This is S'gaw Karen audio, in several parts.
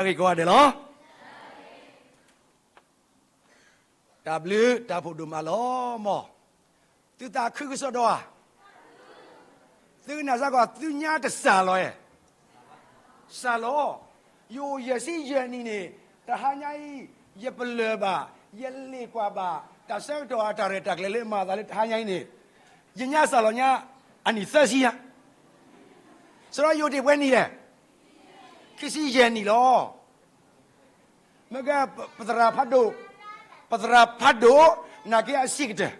တၢ်ဂ့ၢ်ကိးဂၤဒဲးလီၤ. တၢ်ဘျုးတၢ်ဖှိၣ်ဒိၣ်မးလီၤမၢ်. သုသးခုကစီၣ်ဒီးဧါ. သုကနၣ်စ့ၢ်ကီး သုညါတစှၤလီၤဧါ. စှၤလီၤ. ယအိၣ်ယဲၢ်ဆံယဲၢ်နံၣ်န့ၣ်, တဟါညါအံၤ, ယပလၢၢ်ဘၣ်, ယလ့ၣ်ကွၢ်ဘၣ်, တၢ်ဆၢကတီၢ်အတၢ်ရဲၣ်တၢ်ကျဲၤလၢမၤအသးလၢတဟါညါအံၤန့ၣ်, ယညါစှၤလီၤညါ, အနံၣ်သၢဆံညါ. စရီယိၤတ့ၢ်ပှဲၤနံၣ်လဲၣ်. ခံဆံယဲၢ်နံၣ်လီၤ. မ့ၢ်ကဲ, ပသရၣ်ဖးဒိၣ်, ပသရၣ်ဖးဒိၣ်, နာ်က့အဆံးကတၢၢ်,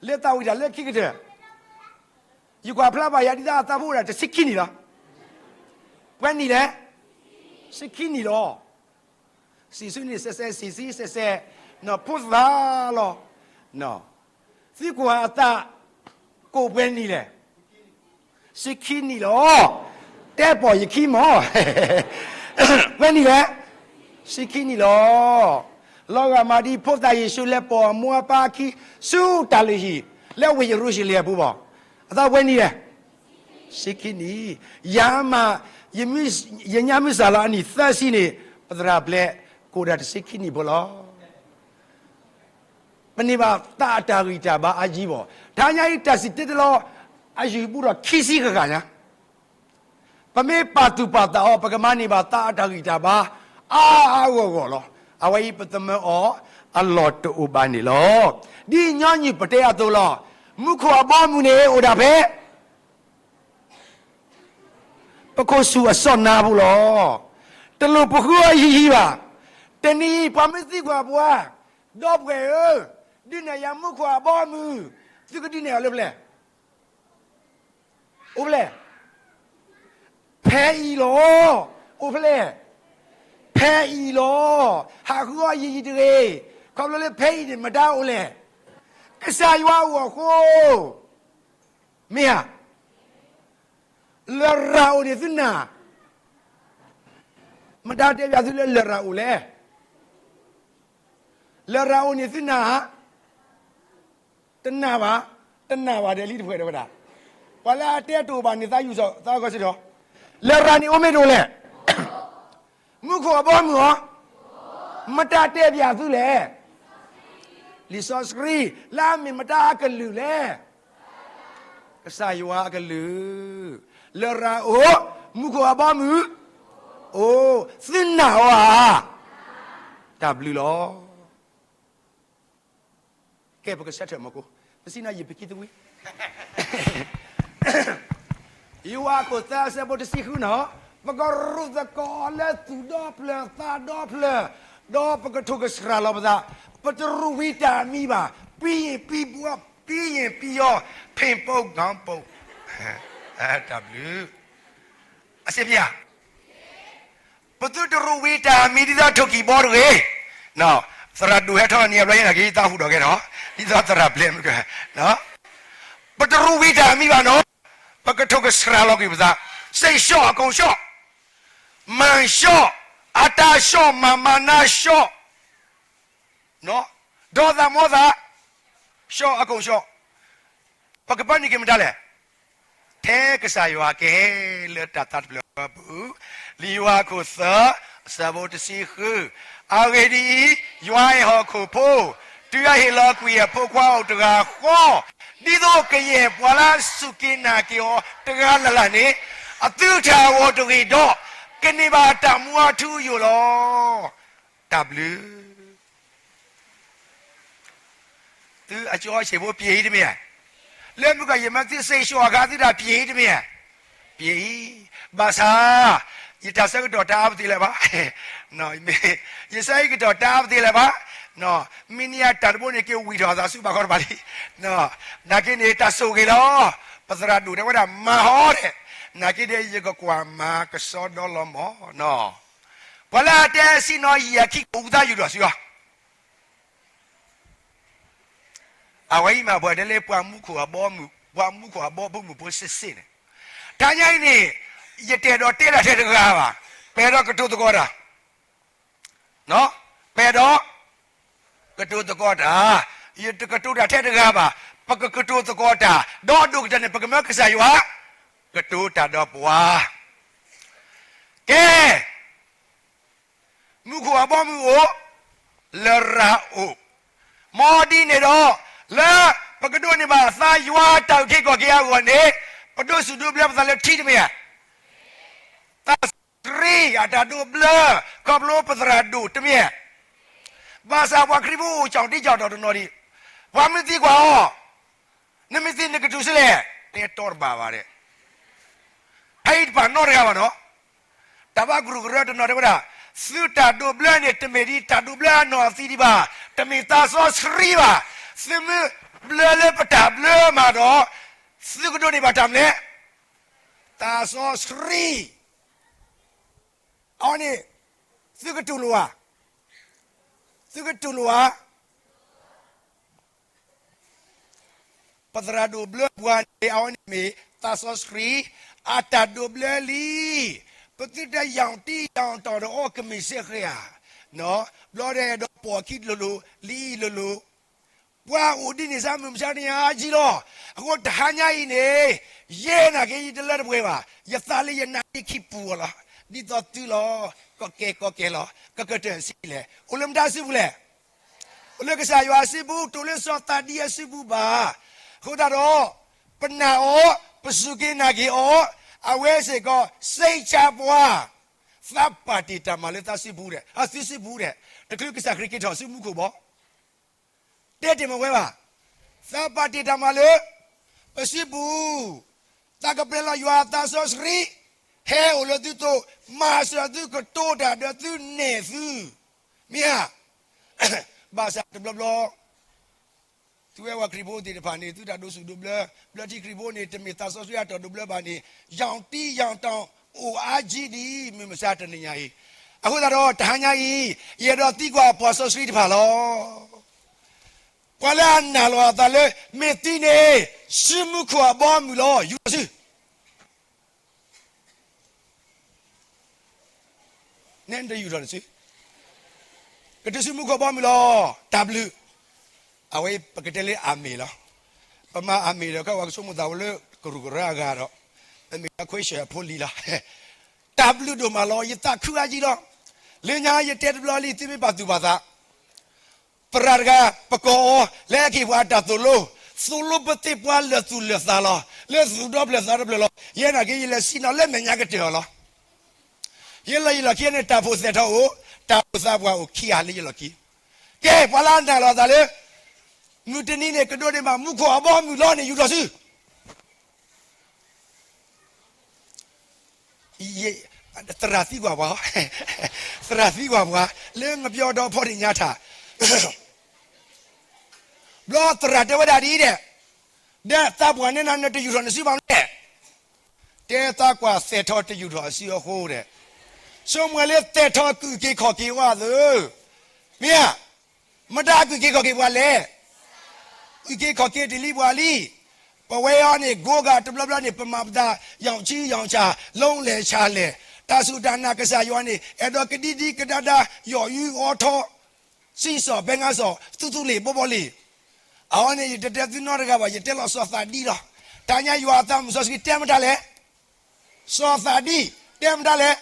လၢသးဝံၣ်တၢ်လၢခံကတၢၢ်, ယကွၢ်ဖျါဘၣ်ယၤဒ်သိးအသးဖိအိၣ်ဒၣ်တဆံခံနံၣ်လီၤ. ပှဲၤနံၣ်လဲၣ်. ဆံခံနံၣ်လီၤ. စံးဆူန့ၣ်စဲးစဲး စံးဆူစဲးစဲး, နီၢ်ဖိသၣ်လီၤ. သုကွၢ်အသး, ကိၣ်ပှဲၤနံၣ်လဲၣ်. ဆံခံနံၣ်လီၤ. တဲပိာ်ယခံမၢ်. ပှဲၤနံၣ်လဲၣ်. ဆံခံနံၣ်လီၤ. လီၤဂာ်မးဒ်ဖိသၣ်ယ့ၣ်ၡူးလဲၤပိာ်အမိၢ်အပၢ်အခံ, ဆူတၢ်လုၢ်ဟံၣ်, လၢဝ့ၢ်ယရူၤၡလ့ၣ်အပူၤဘၣ်. အသးပှဲၤနံၣ်လဲၣ်. ဆံခံနံၣ်. ယၤမး, ယညါမုၢ်စှၤလီၤအနံၣ်သၢဆံန့ၣ်, ပသရၣ်ဘျဲး, ကိၣ်ဒၣ်တဆံခံနံၣ်ဖိလီၤ. ပန့ၢ်ဘၣ်သးအတၢ်ဂံၢ်တၢ်ဘါအါယံၤဘၣ်. တဟါညါအံၤတၢ်စံၣ်တဲၤတဲလီၤ, အယုၢ်ဘူးဒီးခံဆံဃၣ်ဃၣ်ညါ. ပမ့ၢ်ပာ်သူၣ်ပာ်သးအီၤ ပကမၤန့ၢ်ဘၣ်သးအတၢ်ဂံၢ်တၢ်ဘါ, အါအါဂီၢ်ဂီၢ်လီၤ. အဝဲအံၤပသမၢအီၤအလီၢ်တအိၣ်ဘၣ်န့ၣ်လီၤ. ဒ်ညီနုၢ်ပတဲအသိးလီၤ. မူခိၣ်အဘီအမုၢ်န့ၣ်အိၣ်ဒၣ်ဖဲ ပခိၣ်ဆူၣ်အစီၢ်နါပူၤလီၤ. တလိၣ်ပဃုအီၤယံာ်ယံာ်ဘၣ်. တနံၤအံၤပှၤမ့ၢ်သံကွၢ်ပှၤ, ဒီပုၢ်ဝဲၢ်ဧၢ, ဒုးနဲၣ်ယၤမူခိၣ်အဘီအမုၢ်, သုကဒုးနဲၣ်အီၤလၢဖဲလဲၣ်. အိၣ်ဖဲလဲၣ်. ဖဲအံၤလီၤ. အိၣ်ဖဲလဲၣ်. ဖဲအံၤလီၤ. ဟးဃုအီၤယံာ်ယံာ်တဂ့ၤ. ခီဖျိလၢဖဲအံၤန့ၣ် မတၤအိၣ်လဲၣ်. ကစၢ်ယွၤအိၣ်အဃိ မ့ၢ်ဧါ. လရာ်အိၣ်န့ၣ်သုနာ်, မတၤတဲဘၣ်သုလၢလရာ်အိၣ်လဲၣ်. လရာ်အိၣ်န့ၣ်သုနာ်ဧါ. တနာ်ဘၣ်, တနာ်ဘၣ်ဒီးလံတဖှဲးဒီးဝဲဒၣ်, ပှၤလၢအတဲတအိၣ်ဘၣ်န့ၣ် သးယူၢ်စီၣ်သးဂီၤစ့ၢ်ကီး, လရာ်န့ၣ်အိၣ်မ့ၢ်တအိၣ်လဲၣ်. မူခိၣ်အဘီအမုၢ်ဧါ. မတၤတဲဘၣ်သုလဲၣ်. လံာ်စီဆှံ, လၢအမ့ၢ်မတၤအကလုၢ်လဲၣ်. ကစၢ်ယွၤအကလုၢ်, လရာ်အိၣ်, မူခိၣ်အဘီအမုၢ်, အိၣ်, သုနာ်အီၤဧါ. တၢ်ဘျုးလီၤ. ကဲ ပကဆၢထၢၣ်မၢ်ကိ, ပစံးနၤယံာ်ပကံသဝံ, ယိၤဟၣ်ခိၣ်သၢအဆၢဖိတဆံဃုနီၤ, ပကရူၢ်သကိးလၢသူၣ်ဒီဖျၢၣ်သးဒီဖျၢၣ်, ဒီးပကထိၣ်ကဆှၣ်လီၤပသး, ပတရူးဝံတၢ်အမံၤဘၣ်, ပံယ့ၣ်ပံဘှီ, ပံယ့ၣ်ပံယီ, ဖ့ၣ်ပိၢ်ကီၢ်ပိၢ်, တၢ်ဘျုး, အစ့ပယၤ ပသုတရူးဝံတၢ်အမံၤဒ်သိးထိၣ်ကံၢ်ဘီတဂ့ၤ. သရၣ်ဒိၣ်ဟဲထီၣ်န့ၣ် အဘျီယဲနာ်က့ၤသးဟူးဒီးကဲထီၣ်, ဒ်သိးသရၣ်ဘျဲးမုၢ်က, ပတရူးဝံတၢ်အမံၤဘၣ်နီၤ, ပကထိၣ်ကဆှၣ်လီၤကွံာ်ပသး, စ့ၢ်ကီးအကိာ်ကၠီၣ်, မၤကၠီၣ်, အတၢ်ကၠီၣ်မၤမၤနါကၠီၣ် ဒီးသးမီသး, ကၠီၣ်အကိာ်ကၠီၣ်, ပကပၢနုာ်က့ၤမတၤလဲၣ်. ထဲကစၢ်ယွၤကဟဲလၢတၢ်သးတဖျၢၣ်အပူၤ, လံာ်ယိၤဟၣ်ခိၣ်သၢ, အဆၢဖိတဆံဃု, အဂ့ၢ်ဒ်အံၤ, ယွၤအဲၣ်ဟီၣ်ခိၣ်ဖိ, တုၤအဟ့ၣ်လီၤကွံာ်အဖိခွါအိၣ်တဂၤဃီ, ဒ်သိးကယဲၢ်ပှၤလၢအစူၢ်က့ၤနာ်က့ၤအီၤတဂၤလၢ်လၢ်န့ၣ်, အသုတဟးဂီၤတဂ့ၤဒီး, ကန့ၢ်ဘၣ်တၢ်မူအထူအယိာ်လီၤ. တၢ်ဘျုး သုအကၠီဆံးဖိပျ့ၤအံၤတမ့ၢ်ဧါ. လၢမုၢ်ကီၢ်ယမ့ၢ်သုစ့ၢ်ကီးအခါ သုတၢ်ပျ့ၤအံၤတမ့ၢ်ဧါ. ပျ့ၤအံၤ, ဘၣ်ဆၣ်, ယတၢ်ဆၢကတီၢ်တအါပသ့ၣ်လၢၤဘၣ်. ယဆၢကတီၢ်တအါပသ့ၣ်လၢၤဘၣ်. မ့ၢ်န့ၢ်အတၢ်တဘိန့ၣ် က့ၤဝံၢ်ထီၣ်အသးဆူဘၣ်ခီတဖၣ်လံ. နာ်က့န့ၣ် တၢ်ဆိၣ်ဂ့ၤလီၤ. ပသရၣ်ဒိၣ်တဲဝဲဒၣ်မၤဟီဒဲး, နာ်က့ဒီး ယကကွၢ်မၤကစီဒီလီၤမၢ်နီၤ. ပှၤလၢအတဲစံၣ်နီၤယံာ်အခံကအိၣ်သးယူၢ်ဒီးစံးအီၤ အဝဲအံၤမ့ၢ်ပှၤတဲလၢပှၤမူခိၣ်အဘီမုၢ်, ပှၤမူခိၣ်အဘီမုၢ်ဖိစ့ၢ်စ့ၢ်န့ၣ်, တနံၤအံၤန့ၣ်, ယတအဲၣ်ဒိးတဲတၢ်ထဲတဂၤဘၣ်, ပအဲၣ်ဒိးကတိၤသကိးတၢ်, ပအဲၣ်ဒိး, ကတိၤသကိးတၢ်, ယတကတိၤတၢ်ထဲတဂၤဘၣ်, ပကကတိၤသကိးတၢ်, ဒီးဒိၣ်ကတၢၢ်န့ၣ် ပကမၢကစၢ်ယွၤ, ကတိၤတၢ်ဒီးပှၤ, ကဲ, မူခိၣ်အဘီအမုၢ်အိၣ်, လရာ်အိၣ်, မ်ဒ်န့ၣ်ဒီး, လၢပကဒိးန့ၢ်ဘၣ်သးယွၤတၢ်အုၣ်က့ၤခီၣ်က့ၤအဂီၢ်န့ၣ်, ပဒိးစူၣ်ဒိးဘျၢပသးလၢထံတမ့ၢ်ဧါ. သးစီဆှံအတၢ်ဒိးဘျၢ, ခီဖျိပသရၣ်ဒိၣ်တမ့ၢ်ဧါ. ဘၣ်ဆၣ်ပှၤခရံာ်ဖိအိၣ်ကၠီၣ်တံကၠီၣ်တီၢ်တနီၤဒံး, ပှၤမ့ၢ်သံကွၢ်အီၤ, နမ့ၢ်သံနကတုၤဆူလဲၣ်, တဲတီတဘၣ်ဘၣ်ဒီး ဖဲအံၤတဖၣ်နီတဂၤဘၣ်နီၤ. တၢ်ဘၣ်ကရူၢ်ကရၢတနီၤတဲဝဲဒၣ်, သုတၢ်ဒိးဘျၢန့ၣ် တမ့ၢ်ဒ်တၢ်ဒိးဘျၢအနီၢ်အသံဒံးဘၣ်, တမ့ၢ်သးစီဆှံဘၣ်. သုမ့ၢ်ဘျၢလၢပတၢ်ဘျၢမးဒီး, သုကဒိးန့ၢ်ဘၣ်တၢ်မနုၤလဲၣ်, သးစီဆှံ. အဝဲန့ၣ်, သုကတူၢ်လိာ်ဧါ, သုကတူၢ်လိာ်ဧါ. ပသရၣ်ဒိၣ်ဘျၢပှၤန့ၣ် အဝဲန့ၣ်မ့ၢ်သးစီဆှံ အတၢ်ဒိးဘျၢလံ. ပသုတယီၣ်တံယီၣ်တီၢ်ဒီးအီကမ့ၢ်စ့ၢ်ကီးဧါ. ဘျီဒီးအဲၣ်ဒိးပိာ်အခံလိၤလိၤ လံလိၤလိၤ, ပှၤအိၣ်ဒ်န့ၣ်စ့ၢ်မုၢ်မဆါတနံၤညါအါကံလီၤ. အဃိတဟါညါအံၤန့ၣ်, ယဲနာ်က့ၤယတလၢတပှဲၤဘၣ်, ယသးလၢယနာ်က့ၤခံပူၤအီၤလီၤ. ဒ်သိးသုလီၤ, ကီၢ်ကဲကီၢ်ကဲလီၤ, ကကတၢၢ်ဆံးလဲၣ်, အိၣ်လၢမတၤစုပူၤလဲၣ် အိၣ်လၢကစၢ်ယွၤစုပူၤ, တအိၣ်လၢစီၤသးဒံအစုပူၤဘၣ်. အဃိသတးဒီး, ပနာ်အီၤ, ပစူၢ်က့ၤနာ်က့ၤအီၤ, အဝဲစ့ၢ်ကီး စိတ်ချပှၤ, သးပာ်တ့ၢ်တၢ်မၤလၢသးစုပူၤဒီး အသုစုပူၤဒီး, တချုးကစၢ်ခရံာ်က့ၤထီၣ်ဆူမူခိၣ်ဘီ တဲတ့ၢ်မၤဝဲဘၣ်. သးပာ်တ့ၢ်တၢ်မၤလၢ ပစုပူၤ, သးကပျဲလီၤယွၤအသးစီဆှံ, ဟဲအိၣ်လၢသုသိး, မၤစၢၤသုကတိၤတၢ်ဒီးသုနဲၣ်သု, မ့ၢ်ဧါ. ဘၣ်ဆၣ်တဘျီဘျီ သုဝဲပှၤခရံာ်ဖိသ့ၣ်တဖၣ်န့ၣ် သုတၢ်ဒိးစူၣ်ဒိးဘျၢ, ဘျၢထံခရံာ်ဖိန့ၣ် တမ့ၢ်သးစီဆှံအတၢ်ဒိးဘျၢဘၣ်န့ၣ်, ယီၣ်တံယီၣ်တီၢ်အိၣ်အါကံဒံး မုၢ်မဆါတနံၤညါအံၤ. အဃိသတးဒီး တဟါညါအံၤ, ယအဲၣ်ဒိးသံကွၢ်ပှၤစီဆှံတဖၣ်လီၤ. ပှၤလၢအနာ်လီၤအသးလၢ မ့ၢ်သံန့ၣ်, ဆူမူခိၣ်အဘီအမုၢ်လီၤ ယူၤထီၣ်ဆူ နဲနတယူၤထီၣ်တစု, ကတုၤဆူမူခိၣ်ဘီမုၢ်လီၤ. တၢ်ဘျုး, အဝဲပကတဲလၢအမ့ၢ်လီၤ. ပမၤအမ့ၢ်ဒီး ကဲပှၤကဆိကမိၣ်သးဝဲလၢကရူၢ်ကရၢအဂၤဒီး, ပမ့ၢ်လၢခွဲးဆၢၣ်အဖိလံၤလီၤ. တၢ်ဘျုးဒိၣ်မးလီၤ, ယသးခုအါကံလီၤ. လၢညါယတဲတဘျီလံ သုမ့ၢ်ပာ်သူၣ်ပာ်သး သရၣ်တဂၤ ပကိးအီၤ လၢဟဲက့ၤပှၤအတၢ်သိၣ်လိ, သိၣ်လိပသ့ၣ်ပှၤလၢာ်သူၣ်လၢာ်သးလီၤ. လၢသူၣ်ဒီဖျၢၣ်သးဒီဖျၢၣ်လီၤ. ယဲနာ်က့ၤယလဲၤဆံးနီၤလၢမဲာ်ညါကတၢၢ်အီၤလီၤ. ယလီၢ်ယလီၢ်ခံန့ၣ် တၢ်ဖိသၣ်ထီၣ်အိၣ်, တၢ်အိၣ်သးပှၢ်အိၣ်ခံဂၤလၢယလီၢ်ခံ. ကဲ ပှၤလၢအနာ်လီၤအသးလၢ မုၢ်တနံၤန့ၣ် ကဒိးန့ၢ်ဘၣ်မူခိၣ်အဘီအမုၢ်လီၤန့ၣ် ယူၤထီၣ်ဆူ သရၣ်သံကွၢ်ပှၤ, သရၣ်သံကွၢ်ပှၤ, လၢငပျီဒီဖီတ့ၢ်ညါထၣ်, ဘျီသရၣ်တဲဝဲဒၣ်ဒ်အံၤဒဲး, ဒီးသးပှၢ်နဲနၤ နတယူၤထီၣ်နစုဘၣ်မနုၤလဲၣ်. တဲသးပှၢ်သဲးထီၣ်တယူၤထီၣ်အစုအဃိဒီး, ဆိကမိၣ်လၢသဲးထီၣ်ကအုၣ်က့ၤခီၣ်က့ၤဝဲအသိး, မ့ၢ်ဧါ. မတၤအကအုၣ်က့ၤခီၣ်က့ၤပှၤလဲၣ်. အုၣ်က့ၤခီၣ်က့ၤတ့ၢ်လံပှၤလံ. ပဝဲအံၤန့ၣ် ကိးဂၤတဘျီဘျီန့ၣ် ပမၤပသး ရောင်ခြည်ရောင်ချာ လုံးလဲၤခြားလဲၤ, တၢ်စူၢ်တၢ်နာ်ကစၢ်ယွၤန့ၣ် အဲၣ်ဒိးကဒံဒံကဒါဒါ ယီၢ်အူအီထီ, စံစီၣ်ပဲငါစီၣ် သူသူလ့ၣ်ဘီဘီလ့ၣ်. အဝဲန့ၣ် ယတတဲသုနီတဂၤဘၣ်, ယတဲလီၤစီၤသးဒံလီၤ. တၢ်ညါယွၤအသးမုၢ်စီဆှံတဲမတၤလဲၣ်. စီၤသးဒံ, တဲမတၤလဲၣ်.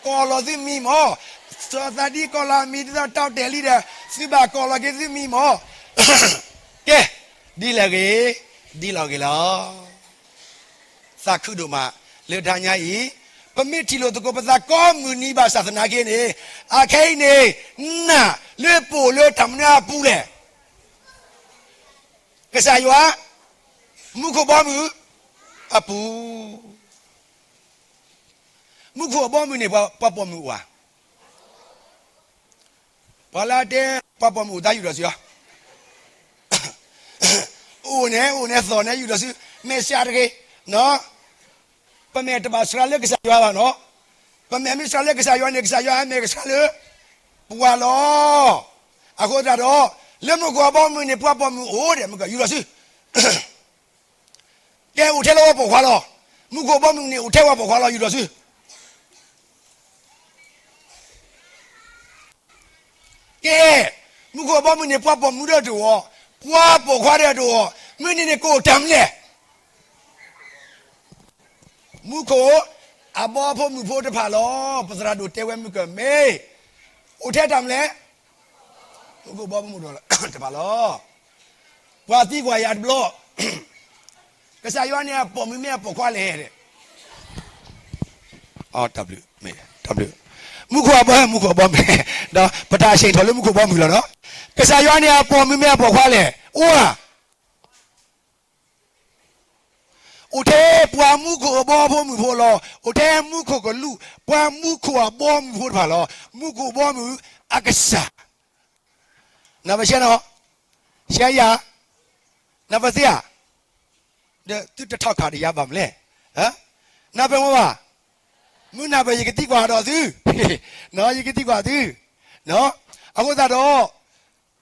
ကိးလီၤသုမံၤမၢ်, စီၤသးဒံကိးလီၤအမံၤ ဒ်သိးတီတဲာ်လံဒီး သုဘၣ်ကိးလီၤက့ၤသုမံၤမၢ်. ကဲ, ဒ်လဲၣ်ဂ့ၤ, ဒ်လဲၣ်ဂ့ၤလီၤ. သးခုဒိၣ်မး, လၢတဟါညါအံၤ, ပမ့ၢ်ထံၣ်လိာ်သကိး ပသးကိးမုၢ်နံၤဘၣ်ဆၣ်သနာ်က့န့ၣ်, အခဲအံၤန့ၣ်, နာ်လၢပအိၣ်လၢတၢ်မနုၤအပူၤလဲၣ်. ကစၢ်ယွၤ, မူခိၣ်ဘီမုၢ်အပူၤ. မူခိၣ်အဘီမုၢ်န့ၣ် ပှၤပိာ်မုၣ်အိၣ်ဧါ. ပှၤလၢအတဲ ပှၤပိာ်မုၣ်အိၣ်သးယူၢ်ထီၣ်စုလီၤ. အိၣ်န့ၣ် အိၣ်န့ၣ်သီၣ်န့ၣ်ယူၢ်ထီၣ်စု, မဲာ်ဆှးတဂ့ၤ, ပမဲာ်တဘၣ်ဆှးလၢကစၢ်ယွၤဘၣ်နီၤ. ပမဲာ်မ့ၢ်ဆှးလၢကစၢ်ယွၤန့ၣ် ကစၢ်ယွၤအမဲာ်ကဆှးလၢပှၤလီၤ. အဃိသတးဒီး, လၢမူခိၣ်အဘီမုၢ်န့ၣ် ပှၤပိာ်မုၣ်အိၣ်ဒီး မ့ၢ်ကယူၢ်ထီၣ်စု ကဲအိၣ်ထဲလၢပှၤပိာ်ခွါလီၤ. မူခိၣ်အဘီမုၢ်န့ၣ်အိၣ်ထဲပှၤပိာ်ခွါလီၤ ယူၢ်ထီၣ်စု. ကဲ, မူခိၣ်အဘီမုၢ်န့ၣ် ပှၤပိာ်မုၣ်ဒီးတအိၣ်, ပှၤပိာ်ခွါဒီးတအိၣ်, မ့ၢ်န့ၣ်န့ၣ်ကအိၣ်တၢ်မနုၤလဲၣ်. မူခိၣ်, အဘီဖိမုၢ်ဖိတဖၣ်လီၤ. ပသရၣ်ဒိၣ်တဲဝဲမုၢ်ကၢၢ်မ့ၢ် အိၣ်ထဲတၢ်မနုၤလဲၣ်. မူခိၣ်ဘီမုၢ်တဖၣ်လီၤ. ပှၤသံကွၢ်ယၤတဘျီ, ကစၢ်ယွၤန့ၣ်အပိာ်မုၣ်မ့ၢ်အပိာ်ခွါလဲၣ်. တၢ်ဘျုး, မူခိၣ်အဘီ, မူခိၣ်အဘီမုၢ်, ဒီးပတၢ်ဆဲးထီၣ်လၢမူခိၣ်ဘီမုၢ်လီၤနီၤ. ကစၢ်ယွၤန့ၣ်အပိာ်မုၣ်မ့ၢ်အပိာ်ခွါလဲၣ်. အိၣ်ဧါ. အိၣ်ထဲပှၤမူခိၣ်အဘီဖိမုၢ်ဖိလီၤ. အိၣ်ထဲမူခိၣ်ကလူး, ပှၤမူခိၣ်အဘီမုၢ်ဖိတဖၣ်လီၤ. မူခိၣ်အဘီမုၢ်အကစၢ်. နၢ်ပၢၢ်ဆှၢနီၤ, ဆှၢယၤ, နၢ်ပၢၢ်သ့ဧါ. ဒီးသုတထီၣ်ခးဒီးယၤဘၣ်မနုၤလဲၣ်. နၢ်ပၢၢ်မ့ၢ်ဘၣ်. မုၢ်နၢ်ပၢၢ်ယကသံကွၢ်ဒီးသု, ယကသံကွၢ်သု. အဃိသတး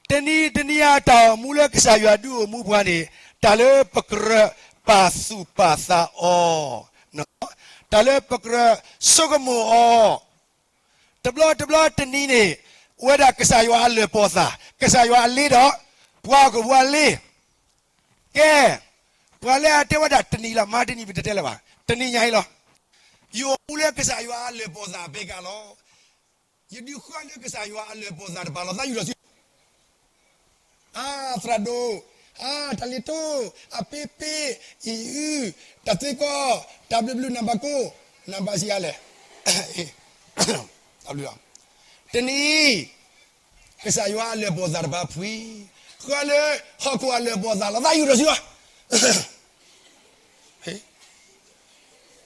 ဒီး တနံၤတနံၤအတၢ်အိၣ်မူလၢကစၢ်ယွၤဒုးအိၣ်မူပှၤန့ၣ် တၢ်လၢပကြၢးပာ်သူၣ်ပာ်သးအီၤ, တၢ်လၢပကြၢးဆိကမိၣ်အီၤ, တဘျီတဘျီတနံၤန့ၣ် အိၣ်ဝဲဒၣ်ကစၢ်ယွၤအလၢၢ်ပီၢ်သး, ကစၢ်ယွၤအလ့ဒီး ပှၤဟီၣ်ခိၣ်ဖိအလ့. ကဲ, ပှၤလၢအတဲဝဲဒၣ်တနံၤလီၤ, မၤတနံၤပတတဲလၢၤဘၣ်, တနံၤညါအံၤလီၤ. ယအိၣ်မူလၢကစၢ်ယွၤအလၢၢ်ပီၢ်သးအဘဲကၣ်လီၤ. ယဒုးဃၣ်လၢကစၢ်ယွၤအလၢၢ်ပီၢ်သးတပၤလီၤ, သးယူၢ်ထီၣ်ဆူ အသရၣ်ဒိၣ်, တၢ်လ့ၤတိၢ်, အပ့ပ့, အံၤအု, တၢ်သ့ကီ, တၢ်ဘျုးဘျုးနံပါတ်ကိ, နံပါတ်ဆံးအါလဲၣ်. တနံၤအံၤ ကစၢ်ယွၤအလၢၢ်ပီၢ်သးတပၤဖှံ, ဃၣ်လၢဟီၣ်ခိၣ်အလၢၢ်ပီၢ်သးလီၤ, သးယူၢ်ထီၣ်ဆူ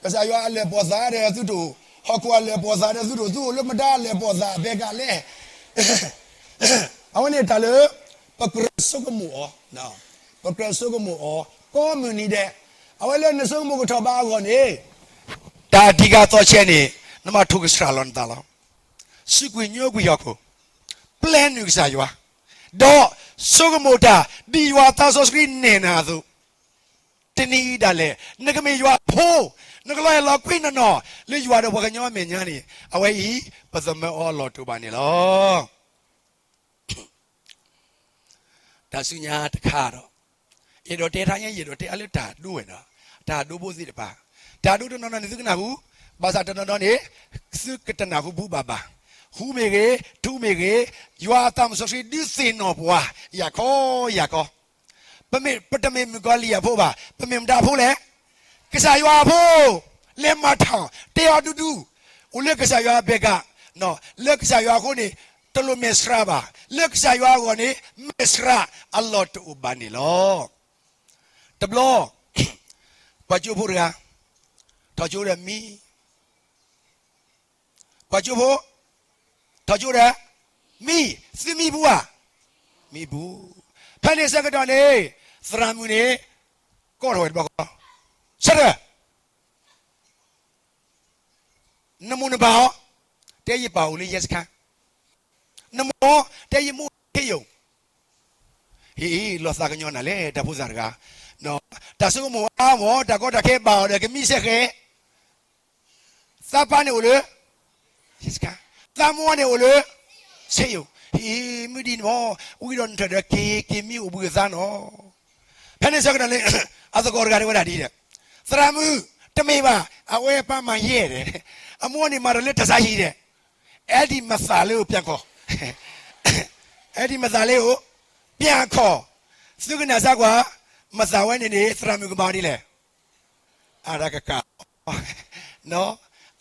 ကစၢ်ယွၤအလၢၢ်ပီၢ်သးဒီးသုတအိၣ်, ဟီၣ်ခိၣ်အလၢၢ်ပီၢ်သးဒီးသုတအိၣ်, သုအိၣ်လၢမတၤအလၢၢ်ပီၢ်သးအဘဲကၣ်လဲၣ်. အဝဲန့ၣ်တၢ်လၢ ပကြၢးဆိကမိၣ်အီၤ, ပကြၢးဆိကမိၣ်အီၤ ကိးမုၢ်နံၤဒဲး, အဝဲလၢနဆိကမိၣ်ကထီၣ်ဘးအဂီၢ်န့ၣ်, တၢ်အဓိကသီဆဲးန့ၣ် နဘၣ်ထိၣ်ကဆှၣ်လီၤနသးလီၤ. စူးကွံာ်ညိကွံာ်ဟီၣ်ခိၣ်, ပျဲနုာ်ကစၢ်ယွၤ, ဒီးဆိကမိၣ်တၢ် ဒ်ယွၤသးစီဆှံနဲၣ်နၤအသိး, တနံၤအံၤဒၣ်လဲာ် နကမ့ၢ်ယွၤအဖိ, နကလီၤအဲၣ်လီၤကွံနနီၢ် လၢယွၤဒီးပှၤကညီအမဲာ်ညါန့ၣ် အဝဲအံၤ ပသမၢအီၤအလီၢ်တအိၣ်ဘၣ်န့ၣ်လီၤ. တၢ်ဆူညါတခါဒီး, ယအဲၣ်ဒိးတဲထါညါ ယအဲၣ်ဒိးတဲအါလၢတၢ်ဒိဝဲဒီး, တၢ်ဒိဘိသ့ၣ်တဖၣ်, တၢ်ဒိတနီၤနီၤန့ၣ်သုကနၢ်ဟူ, ဘၣ်ဆၣ်တနီၤနီၤန့ၣ် သုကတနၢ်ဟူဘူးဘၣ်ဘၣ်. ဟူမ့ၢ်ဂ့ၤ, ထူမ့ၢ်ဂ့ၤ, ယွၤအသးစီဆှံဒုးသ့ၣ်နီၣ်ပှၤ ယၤခီယၤခီ. ပတမ့ၢ်မုၣ်ကီၤလံၢ်အဖိဘၣ်, ပမ့ၢ်မတၤအဖိလဲၣ်. ကစၢ်ယွၤအဖိ, လဲၤမၤထီၣ်, တဲအီၤဒူဒူ, အိၣ်လၢကစၢ်ယွၤအဘဲကၣ်, လၢကစၢ်ယွၤအဃိန့ၣ် တလိၣ်မဲာ်ဆှးဘၣ်, လၢကစၢ်ယွၤအဂီၢ်န့ၣ် မဲာ်ဆှးအလီၢ်တအိၣ်ဘၣ်န့ၣ်လီၤ. တဘျီ, ပှၤကၠိဖိတဂၤ, ထီၣ်ကၠိဒီးမံ, ပှၤကၠိဖိ, ထီၣ်ကၠိဒီး, မံ, သုမံပူၤဧါ, မံပူၤ, ဖဲန့ၣ်ဆၢကတီၢ်န့ၣ်, သရၣ်မုၣ်န့ၣ်, ကိးထီၣ်ဝဲတဘျီဃီ, ဆၢထၢၣ် နမိၢ်နပၢ်အီၤ, တဲယပၢ်အိၣ်လၢယဲစခါ, နမိၢ်အီၤ, တဲယမိၢ်အိၣ်လၢခ့ယုၢ်, ဟ့ၣ်လီၤသးကညီၤနၤလဲၣ် တၢ်ဖိသၣ်တဂၤ, တၢ်ဆိကမိၣ်အါမး တၢ်ကီတၢ်ခဲဘၣ်အီၤဒီးကမံစဲဃဲ, သးပၢ်န့ၣ်အိၣ်လၢ ယဲစခါ, သးမိၢ်န့ၣ်အိၣ်လၢ ခ့ယုၢ်, ဟ့ၣ်မုၢ်ဒ်န့ၣ်မး, ဝံၤဒီးနထၢၣ်ဒီးက့ၤက့ၤမံအိၣ်ဘှံးအသးနီၤ. ဖဲန့ၣ်ဆၢကတီၢ်န့ၣ်, အသကိးတဂၤတဲဝဲဒၣ်ဒ်ဒီး, သရၣ်မုၣ်, တမ့ၢ်ဘၣ်, အဝဲပၢ်မၤယဲၢ်ဒီး, အမိၢ်န့ၣ်မၤဒီးလၢတᢢဟံၣ်ဒီး, အဲၣ်ဒိးမၤသးလၢအိၣ်ပၠၣ်ခီၣ်, အဲၣ်ဒိးမၤသးလၢအိၣ်ပၠၣ်ခီၣ်, သုကနၣ်စၢ်ကွၢ်, မၤသးဝဲန့ၣ်န့ၣ် သရၣ်မုၣ်ကမၤဒ်လဲၣ် အတၢ်ကကးအီၤ,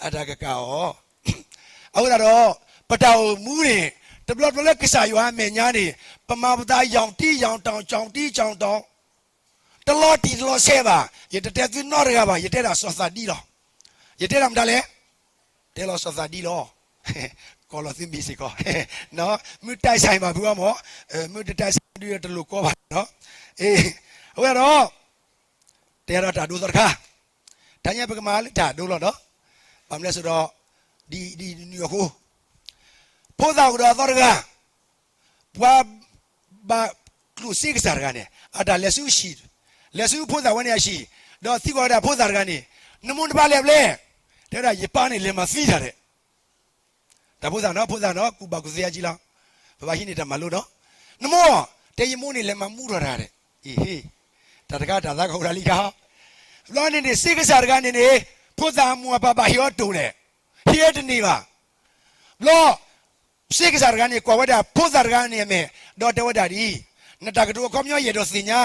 အတၢ်ကကးအီၤ, အဃိသတးဒီး, ပတၢ်အိၣ်မူန့ၣ်, တဘျီဘျီလၢကစၢ်ယွၤအမဲာ်ညါန့ၣ်, ပမၤပသးယီၤတံယီၤတီၤ ကၠီၤတံကၠီၤတီၤ, တလီၤတံၢ်တလီၤဆဲးဘၣ်, ယတတဲသုနီတဂၤဘၣ်, ယတဲဒၣ်စီၤသးဒံလီၤ. ယတဲဒၣ်မတၤလဲၣ်, တဲလီၤစီၤသးဒံလီၤ. ကီၢ်လီၤသုမ့ၢ်စ့ၢ်ကီး, မုၢ်တၢ်ဆၢၣ်ဘၣ်ဖုအီမး, မုၢ်တတၢ်ဆၢၣ်ဒုးတလိၣ်ကီဘၣ်နီၤ, အဝဲဒီး တဲဒီးတၢ်ဒိသီတခါ, တၢ်ညါပကမၤလၢတၢ်ဒိလီၤနီၤ, ဘၣ်မနုၤလဲၣ်ဆိုတော့, ဒ်နုၤအဃိ, ဖိသၣ်အိၣ်ဒီးအသီတဂၤ, ပှၤဘၣ်ကျိၣ်စ့ကစၢ်တဂၤန့ၣ် အတၢ်လဲၤဆူဟံၣ်, လဲၤဆူဖိသၣ်ဝဲန့ၣ်အဟံၣ်, ဒီးသံကွၢ်ဝဲဒၣ်ဖိသၣ်တဂၤန့ၣ်, နမိၢ်နပၢ်လဲၤဖဲလဲၣ်, တဲဝဲဒၣ်ယပၢ်န့ၣ်လဲၤမၤသံတၢ်ဒီး တၢ်ဖိသၣ်နီၤ, ဖိသၣ်နီၤ, ကူၣ်ဘၣ်ကူၣ်သ့အါကံလီၤ, ပဘၣ်ဟံးန့ၢ်တၢ်မၤလိနီၤ, နမိၢ်, တဲယမိၢ်န့ၣ်လဲၤမၤမူထီၣ်တၢ်ဒီး, အ့ဟ့, တၢ်တခါတၢ်သးကဟူးတၢ်လံခါ, ဘျီန့ၣ်န့ၣ် စ့ကစၢ်တဂၤန့ၣ်န့ၣ်, ဖိသၣ်အမိၢ်အပၢ်ဘၣ်ဟ့ၣ်အီၤတိၢ်လဲၣ်, ဟ့ၣ်တန့ၢ်ဘၣ်. ဘျီ စ့ကစၢ်တဂၤန့ၣ် ကွၢ်ဝဲဒၣ်ဖိသၣ်တဂၤန့ၣ်အမဲာ်, ဒီးတဲဝဲဒၣ်ဒ်အံၤ, နတၢ်ကတိၤအခီပညီယအဲၣ်ဒိးသ့ၣ်ညါ,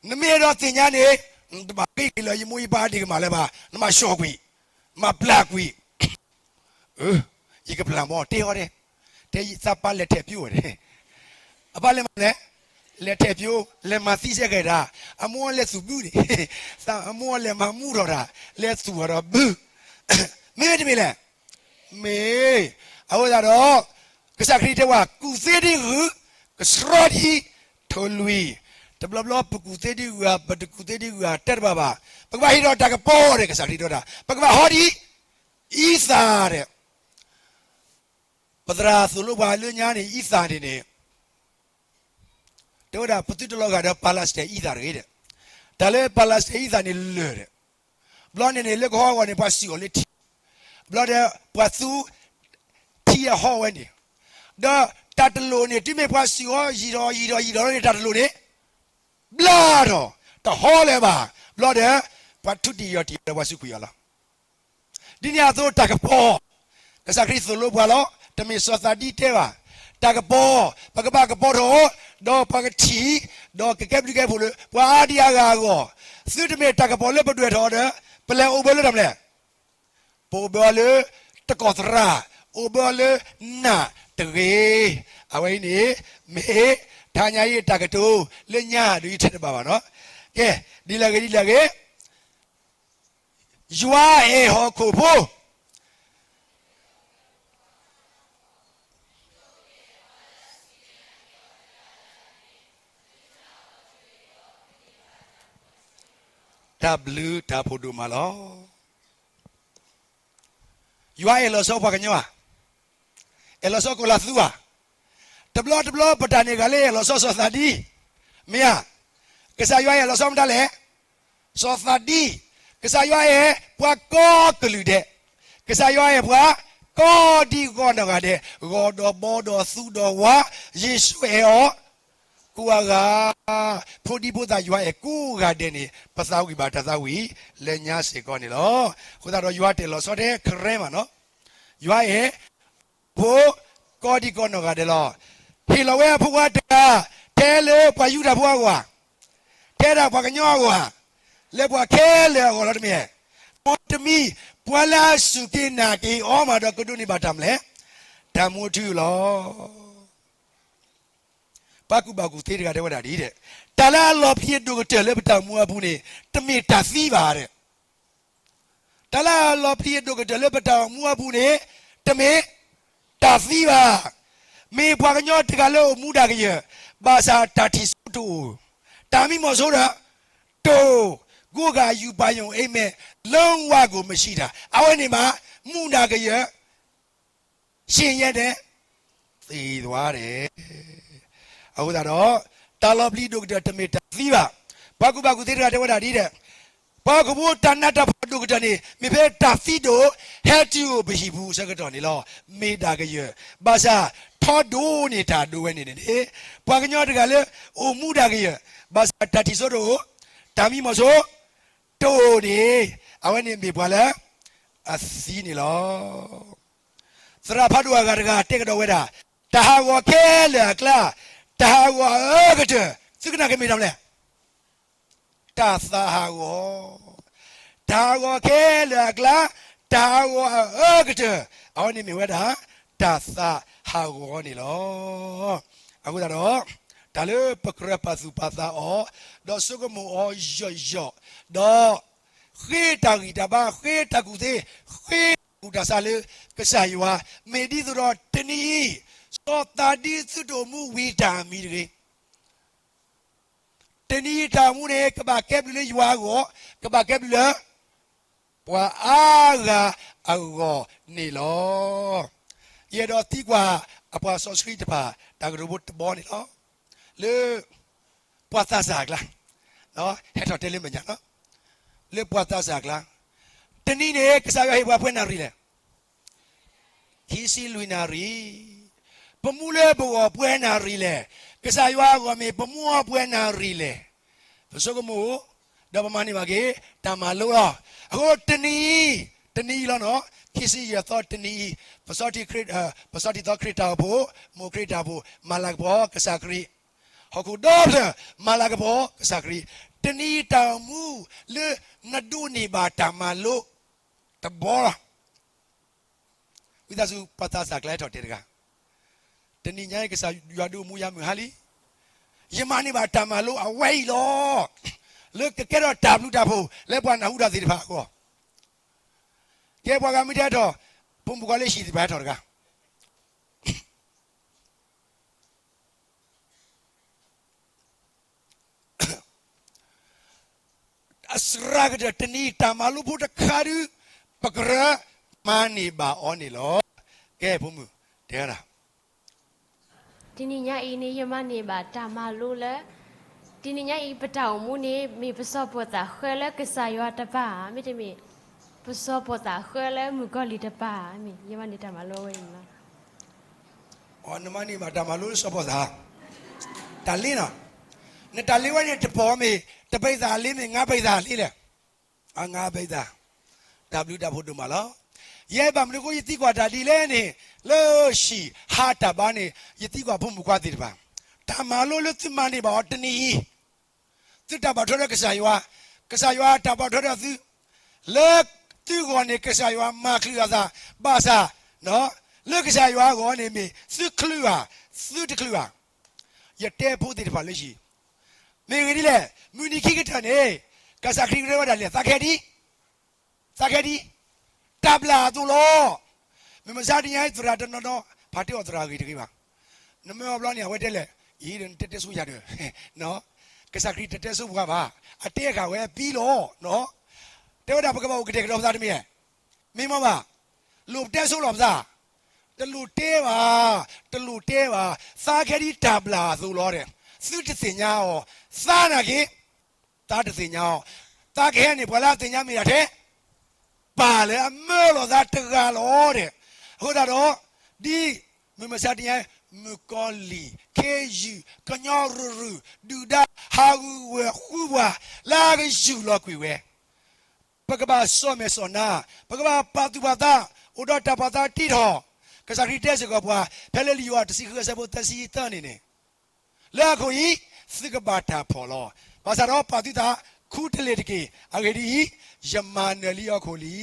နမ့ၢ်အဲၣ်ဒိးသ့ၣ်ညါန့ၣ်, နတဘၣ်ဃ့က့ၤလၢယမိၢ်ယပၢ်အဒ့ၣ်ကမၢ်လၢၤဘၣ်, နမၤဆှီၣ်ကွံာ်, မၤပျၢ်ကွံာ် ယကပျၢ်မီၤ တဲအီၤဒဲး, တဲသးပၢ်လဲၤထဲးပၠိဝဲဒဲး, အပၢ်လဲၤမၤလဲၣ်, လဲၤထဲးပၠိ, လဲၤမၤသံစဲကဲၤတၢ်, အမိၢ်လဲၤသူၣ်ဘုန့ၣ်, အမိၢ်လဲၤမၤမူထီၣ်တၢ်, လဲၤသူၣ်ထီၣ်ဒီးဘု, မ့မ့ၢ်တမ့ၢ်လဲၣ်, မ့ၢ်, အဃိသတးဒီး, ကစၢ်ခရံာ်တဲဝဲ ကူၣ်သ့ဒ်ဂုၢ်, ကဆှီဒ်ထိၣ်လွံၢ်, တဘျီဘျီပကူၣ်သ့ဒ်ဂုၢ်ဧါ ပတကူၣ်သ့ဒ်ဂုၢ်ဧါ တဲတဘၣ်ဘၣ်, ပကဘၣ်ဟ့ၣ်ဒီးတၢ်ကပီၤဒီး ကစၢ်ခရံာ်တဲဝဲဒၣ် ပကဘၣ်ဟီဒ် အံသၣ်ဒီး ပသရၣ်သိၣ်လိပှၤလၢညါန့ၣ် အံသၣ်န့ၣ်န့ၣ်, တဲဝဲဒၣ် ပသုတလီၤဂာ်ဒီး Palestine အံသၣ်တဂ့ၤဒီး, တၢ်လၢ Palestine အံသၣ်န့ၣ်လၢာ်ဒီး, ဘျီန့ၣ်န့ၣ် လၢကဟီဂီၤန့ၣ် ပှၤစံၣ်အီၤလၢထံ, ဘျီဒီး ပှၤသူ ထံအဟီဝဲန့ၣ်, ဒီးတၢ်တလိၣ်န့ၣ် တုၤမ့ၢ်ပှၤစံၣ်အီၤယံာ်ဒီးယံာ်ဒီးယံာ်ဒီးန့ၣ် တၢ်တလိၣ်န့ၣ် ဘျါထီၣ်, တဟီလၢၤဘၣ်, ဘျီဒီး ပှၤထူတံၢ်ယီၢ်တံၢ်ဒီးပှၤစူးကွံာ်အီၤလီၤ. ဒ်န့ၣ်အသိးတၢ်ကပီၤ, ကစၢ်ခရံာ်သိၣ်လိပှၤလီၤ, တမ့ၢ်စီၤသးဒံတဲဘၣ်, တၢ်ကပီၤ, ပကဘၣ်ကပီၤထီၣ်, ဒီးပှၤကထံၣ်, ဒီးကကဲဘျုးကဲဖှိၣ်လၢ ပှၤအါဒံအါဂၤအဂီၢ်, သုတမ့ၢ်တၢ်ကပီၤလၢပဒွဲၣ်ထီၣ်အီၤဒီး, ပလဲၤအိၣ်ဘၢလၢတၢ်မနုၤလဲၣ် ပအိၣ်ဘၢအီၤလၢတကီၢ်သရၣ်, အိၣ်ဘၢအီၤလၢနးတဂ့ၤ. အဝဲအံၤန့ၣ် မ့ၢ်တဟါညါအံၤတၢ်ကတိၤလၢညါဒီးယထဲတဘၣ်ဘၣ်နီၤ. ကဲ, ဒ်လဲၣ်ဂ့ၤ ဒ်လဲၣ်ဂ့ၤ, ယွၤအဲၣ်ဟီၣ်ခိၣ်ဖိ တၢ်ဘျုးတၢ်ဖှိၣ်ဒိၣ်မးလီၤ. ယွၤအဲၣ်လီၤဆီပှၤကညီဧါ, အဲၣ်လီၤဆီကီၢ်လၢ်သူဧါ, တဘျီတဘျီပတၢ်န့ၣ်ဂၤလၢအဲၣ်လီၤဆီစီၤသးဒံ, မ့ၢ်ဧါ, ကစၢ်ယွၤအဲၣ်လီၤဆီမတၤလဲၣ်, စီၤသးဒံ, ကစၢ်ယွၤအဲၣ်ပှၤကိးကလုာ်ဒဲး, ကစၢ်ယွၤအဲၣ်ပှၤကိးဒံကိးနီၢ်ဂၤဒဲး, ဂီၢ်ဒီးဘီဒီးသူဒီးဝါ, ယ့ၣ်ၡူးအဲၣ်အီၤ ကိးဂၤ, ဖိဒံဖိသၣ်ယွၤအဲၣ်ကိးဂၤဒဲးန့ၣ် ပသးဝံၣ်ဘၣ်တၢ်သးဝံၣ် လၢညါစ့ၢ်ကီးန့ၣ်လီၤ. အဃိသတးဒီးယွၤတအဲၣ်လီၤဆီထဲခဲမးနီၤ, ယွၤအဲၣ် ဖိ ကိးဒံကိးနီၢ်ဂၤဒဲးလီၤ. ဟ့ၣ်လီၤဝဲအဖိခွါတဂၤ ထဲလၢပှၤယူဒၤဖိအဂီၢ်, ထဲဒၣ်ပှၤကညီအဂီၢ်, လၢပှၤခဲလၢာ်အဂီၢ်လီၤတမ့ၢ်, ပှၤတမံၤ, ပှၤလၢအစူၢ်က့ၤနာ်က့ၤအီၤမးဒီးကဒိးန့ၢ်ဘၣ်တၢ်မနုၤလဲၣ်, တၢ်မူထူလီၤ. ပှၤကူၣ်ဘၣ်ကူၣ်သ့တဂၤတဲဝဲဒၣ်ဒ်အံၤ, တၢ်လၢအလီၤပျံၤအဒိၣ်ကတၢၢ်လၢပတၢ်အိၣ်မူအပူၤန့ၣ် တမ့ၢ်တၢ်သံဘၣ်ဒီး တၢ်လၢအလီၤပျံၤအဒိၣ်ကတၢၢ်လၢပတၢ်အိၣ်မူအပူၤန့ၣ် တမ့ၢ်တၢ်သံဘၣ်. မ့ၢ်ပှၤကညီတဂၤလၢအိၣ်မူဒၣ်ကယၢၢ်, ဘၣ်ဆၣ်တၢ်ထံၣ်စိတအိၣ်, တၢ်မံမီၢ်စိဒီး တအိၣ်, ကိုးကာ်အယူပါရုံအိမ်မက်လုံးဝကိုမရှိတာ, အဝဲန့ၣ်မး မူဒၣ်ကယၢၢ် ဆင်းရဲတဲ့ သေသွားတယ်. အဃိသတးဒီး တၢ်လီၤပျံၤဒိၣ်ကတၢၢ်တမ့ၢ်တၢ်သံဘၣ်. ပှၤကူၣ်ဘၣ်ကူၣ်သ့တဂၤတဲဝဲဒၣ်ဒ်လဲၣ်, ပှၤကဘီတၢ်နးတၢ်ဖှီၣ်ဒိၣ်ကတၢၢ်န့ၣ် မ့ၢ်ဖဲတၢ်သံဒိၣ် ဟဲတုၤအိၣ်ပဟံၣ်ပူၤအဆၢကတီၢ်န့ၣ်လီၤ. မ့ၢ်ဒၣ်ကယၢၢ်, ဘၣ်ဆၣ်ထီဒိၣ်န့ၢ်တၢ်ဒိဝဲန့ၣ်န့ၣ်, ပှၤကညီတဂၤလၢအိၣ်မူဒၣ်ကယၢၢ်, ဘၣ်ဆၣ်တၢ်ထံၣ်စိတအိၣ်, တၢ်မံမီၢ်စိ တအိၣ်န့ၣ်, အဝဲန့ၣ်မ့ၢ်ပှၤလၢအသံန့ၣ်လီၤ. သရၣ်ဖးဒိၣ်အဂၤတဂၤတဲကဒီးဝဲဒၣ်, တၢ်ဟးဂီၤခဲလၢာ်အကျါ, တၢ်ဟးဂီၤအအၢကတၢၢ်, သုကနၣ်က့ၤမ့ၢ်တၢ်မနုၤလဲၣ်, တၢ်သးဟးဂီၤ, တၢ်ဟးဂီၤခဲလၢာ်အကျါ, တၢ်ဟးဂီၤအအၢကတၢၢ်, အဝဲန့ၣ်မ့ၢ်ဝဲဒၣ် တၢ်သးဟးဂီၤန့ၣ်လီၤ. အဃိသတးဒီး, တၢ်လၢပကြၢးပာ်သူၣ်ပာ်သးအီၤ, ဒီးဆိကမိၣ်အီၤယီၢ်ယီၢ်, ဒီး ဃ့တၢ်ဂံၢ်တၢ်ဘါ, ဃ့တၢ်ကူၣ်သ့, ဃ့တၢ်ကူၣ်တၢ်ဆးလၢကစၢ်ယွၤ, မ့ၢ်ဒ်သိးဒီးတနံၤအံၤ, စီၤသးဒံသုတအိၣ်မူဝံၤတၢ်မံတဂ့ၤ. တနံၤအံၤတၢ်အိၣ်မူန့ၣ် ကဘၣ်ကဲဘျုးလၢယွၤအဂီၢ်, ကဘၣ်ကဲဘျုးလၢ ပှၤအါဂၤအဂီၢ်န့ၣ်လီၤ. ယအဲၣ်ဒိးသံကွၢ်အပှၤစီဆှံတဖၣ် တၢ်ကတိၤဖိတဘီန့ၣ်လီၤ. လၢ ပှၤသးစၢ်အကျါ, ဟဲထီၣ်တဲလၢမဲာ်ညါလီၤ. လၢပှၤသးစၢ်အကျါ, တနံၤန့ၣ် ကစၢ်ယွၤဟ့ၣ်ပှၤပှဲၤနၣ်ရံၣ်လဲၣ်. ခံဆံလွံၢ်နၣ်ရံၣ်. ပမူလၢပဂီၢ်ပှဲၤနၣ်ရံၣ်လဲၣ်. ကစၢ်ယွၤအဂီၢ်မ့ၢ်ပမူအီၤပှဲၤနၣ်ရံၣ်လဲၣ်. ပဆိကမိၣ်, ဒီးပမၤန့ၢ်ဘၣ်က့ၤ တၢ်မၤလိလီၤ. အဃိတနံၤအံၤ, တနံၤအံၤလီၤနီၤ, ခံဆံယဲၢ်သီတနံၤအံၤ, ပစီထံ, ပစီထံသီခရံာ်တၢ်အိၣ်ဖှိၣ်, မိၢ်ခရံာ်တၢ်အိၣ်ဖှိၣ်, မၤလၤကပီၤကစၢ်ခရံာ်, ဟီၣ်ခိၣ်ဒီဖျၢၣ် မၤလၤကပီၤကစၢ်ခရံာ်, တနံၤအံၤတၢ်အိၣ်မူလၢနဒိးန့ၢ်ဘၣ်တၢ်မၤလိတဘီလီၤ. ဝံသးစူၤပှၤသးစၢ်ကျါဟဲထီၣ်တဲတဂၤ, တနံၤညါအံၤကစၢ်ယွၤဒုးအိၣ်မူယၤမုၢ်ဟါလံ, ယမၤန့ၢ်ဘၣ်တၢ်မၤလိအဝဲအံၤလီၤ, လၢကကဲထီၣ်တၢ်ဘျုးတၢ်ဖှိၣ်လၢပှၤနၢ်ဟူတၢ်သ့ၣ်တဖၣ်အဂီၢ်, ကဲပှၤဂၤမ့ၢ်တဟဲထီၣ်, ဖိမုၣ်ခွါလၢဟံၣ်သ့ၣ်တဖၣ်ဟဲထီၣ်တဂၤ အစှၤကတၢၢ်တနံၤတၢ်မၤလိဖိတခါဒုး, ပကရၢမၤန့ၢ်ဘၣ်အီၤန့ၣ်လီၤ. ကဲဖိမုၣ်, တဲဝဲဒၣ်, တနံၤညါအံၤန့ၣ် ယမၤန့ၢ်ဘၣ်တၢ်မၤလိလၢ, တနံၤညါအံၤပတၢ်အိၣ်မူန့ၣ် မ့ၢ်ပစီၤပီၣ်သးဃၢလၢကစၢ်ယွၤတပၤဧါ, မ့တမ့ၢ် ပစီၤပီၣ်သးဃၢလၢမုၣ်ကီၤလံၢ်တပၤဧါ, မ့ၢ်ယမၤန့ၢ်တၢ်မၤလိဝဲအံၤန့ၣ်လီၤ. နမၤန့ၢ်ဘၣ်တၢ်မၤလိလၢစီၤပီၣ်သး, တၢ်လ့နီၤ, နတၢ်လ့ဝဲန့ၣ်တပီၤမ့ၢ် တပံသးလ့မ့ၢ် ငါးပံသးလ့လဲၣ်, အငါးပံသး, တၢ်ဘျုးတၢ်ဖှိၣ်ဒိၣ်မးလီၤ. ယဲဘၣ်မနုၤအဃိယသံကွၢ်တၢ်ဒ်လဲၣ်န့ၣ်, လၢဟံၣ်ဟးတၢ်ဘါန့ၣ် ယသံကွၢ်ဖိမုၣ်ခွါသ့ၣ်တဖၣ်, တၢ်မၤလိလၢသုမၤန့ၢ်ဘၣ်အီၤတနံၤအံၤ သုတၢ်ဘၣ်ထွဲဒီးကစၢ်ယွၤ, ကစၢ်ယွၤတၢ်ဘၣ်ထွဲဒီးသု, လၢသုဂီၢ်န့ၣ် ကစၢ်ယွၤမၤချုးအသး, ဘၣ်ဆၣ်, လၢကစၢ်ယွၤအဂီၢ်န့ၣ်မ့ၢ်သုချုးဧါ, သုတချုးဧါ. ယတဲဖိသ့ၣ်တဖၣ်လၢဟံၣ်, မ့ၢ်ဂ့ၢ်ဒ်လဲၣ်, မုၢ်နံၤခံကတၢၢ်န့ၣ်, ကစၢ်ခရံာ်ကရၢဝဲဒၣ်လဲၣ်, သးကဟဲဒ် သးကဟဲဒ် တၢ်ဘျၣ်အသိးလီၤ. မုၢ်မဆါတနံၤအံၤသရၣ်တနီၤနီၤ ဖးတဲအီၤသရၣ်ဂ့ၤတဂ့ၤဘၣ်, နမ့ၢ်အီဘျီန့ၣ် အဝဲတဲလဲၣ်, အံၤဒီးနတဲတဲဆိယၤဒီး, ကစၢ်ခရံာ်တတဲဆိပှၤဘၣ်, အတဲဃာ်ဝဲအပံလီၤ. တဲဝဲဒၣ်ပကဘၣ်အိၣ်ကတဲာ်ကတီၤပသးတမ့ၢ်ဧါ, မ့ၢ်မ့ၢ်ဘၣ်, လိၣ်ပတဲဆိလီၤပသး, တလိၣ်တဲဘၣ်, တလိၣ်တဲဘၣ်, သးကဟဲဒ်တၢ်ဘျၣ်အသိးလီၤဒီး, သုတသ့ၣ်ညါအီၤ, သးနာ်က့ၤ သးတသ့ၣ်ညါအီၤ, သးကဟဲန့ၣ် ပှၤလၢအသ့ၣ်ညါမ့ၢ်ဒၣ်ထဲ ပၢ်လၢအမၢလီၤသးတဂၤလီၤဒီး, အဃိသတးဒီး, ဒ်မုၢ်မဆါတနံၤအံၤ မုၣ်ကီၤလံၢ်, ခ့ယုၢ်, ကညီရူၤရူၤ, ဒုၣ်ဒါ, ဟးဂူာ်ဝဲၤဃုပှၤ, လၢအကယူၢ်လီၤကွံာ်ဝဲ, ပကဘၣ်စီၣ်မဲာ်စီၣ်နါ, ပကဘၣ်ပာ်သူၣ်ပာ်သး, အိၣ်ဒီးတၢ်ပာ်သးတံၢ်ထီၣ်, ကစၢ်ခရံာ်တဲစ့ၢ်ကီးပှၤ, ဖဲလၢလံာ်ယိၤဟၣ်တဆံဃုအဆၢဖိသၢဆံသၢန့ၣ်န့ၣ် လၢအခိၣ်အံၤ, သုကဘၣ်တၢ်ဖှီၣ်လီၤ. ဘၣ်ဆၣ်ဒီးပာ်သုသးခူတလ့ၢ်တက့ၢ်. အဂ့ၢ်ဒ်အံၤ, ယမၤနၢၤလံဟီၣ်ခိၣ်လံ.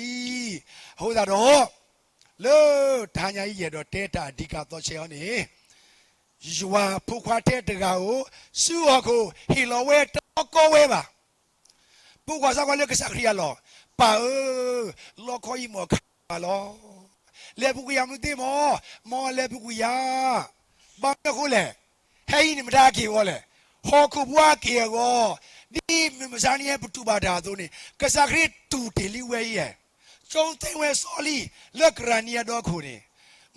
အဃိသတးဒီး, လၢတဟါညါအံၤယအဲၣ်ဒိးတဲတၢ်အဓိကသီဆဲးအီၤန့ၣ်, ယွၤဖိခွါထဲတဂၤဧိၤ, ဆူဟီၣ်ခိၣ်ဟ့ၣ်လီၤဝဲတလီၤကီဝဲဘၣ်. ပိာ်ခွါစးကွၢ်လၢကစၢ်ခရံာ်အလီၢ်, ပၢ်ဧၢ, လီခီအံၤမ့ၢ်ခးဘၣ်လီၤ. လဲၤပူၤကွံာ်ယၤမနုၤသ့မ့ၢ်, မ်လဲၤပူၤကွံာ်ယၤ ဘၣ်မနုၤအဃိလဲၣ်, ဟဲအံၤန့ၣ်မတၤက့ၤအဂီၤလဲၣ်, ဟီၣ်ခိၣ်ဖိအက့ၤအဂီၤ, ဒ်မုၢ်မဆါတနံၤအံၤပတူၢ်ဘၣ်တၢ်အသိးန့ၣ် ကစၢ်ခရံာ်တူၢ်တ့ၢ်လံဝဲအံၤ, ကၠိသ့ဝဲစီလံ, လၢကရၢနံအဒီခိၣ်န့ၣ်,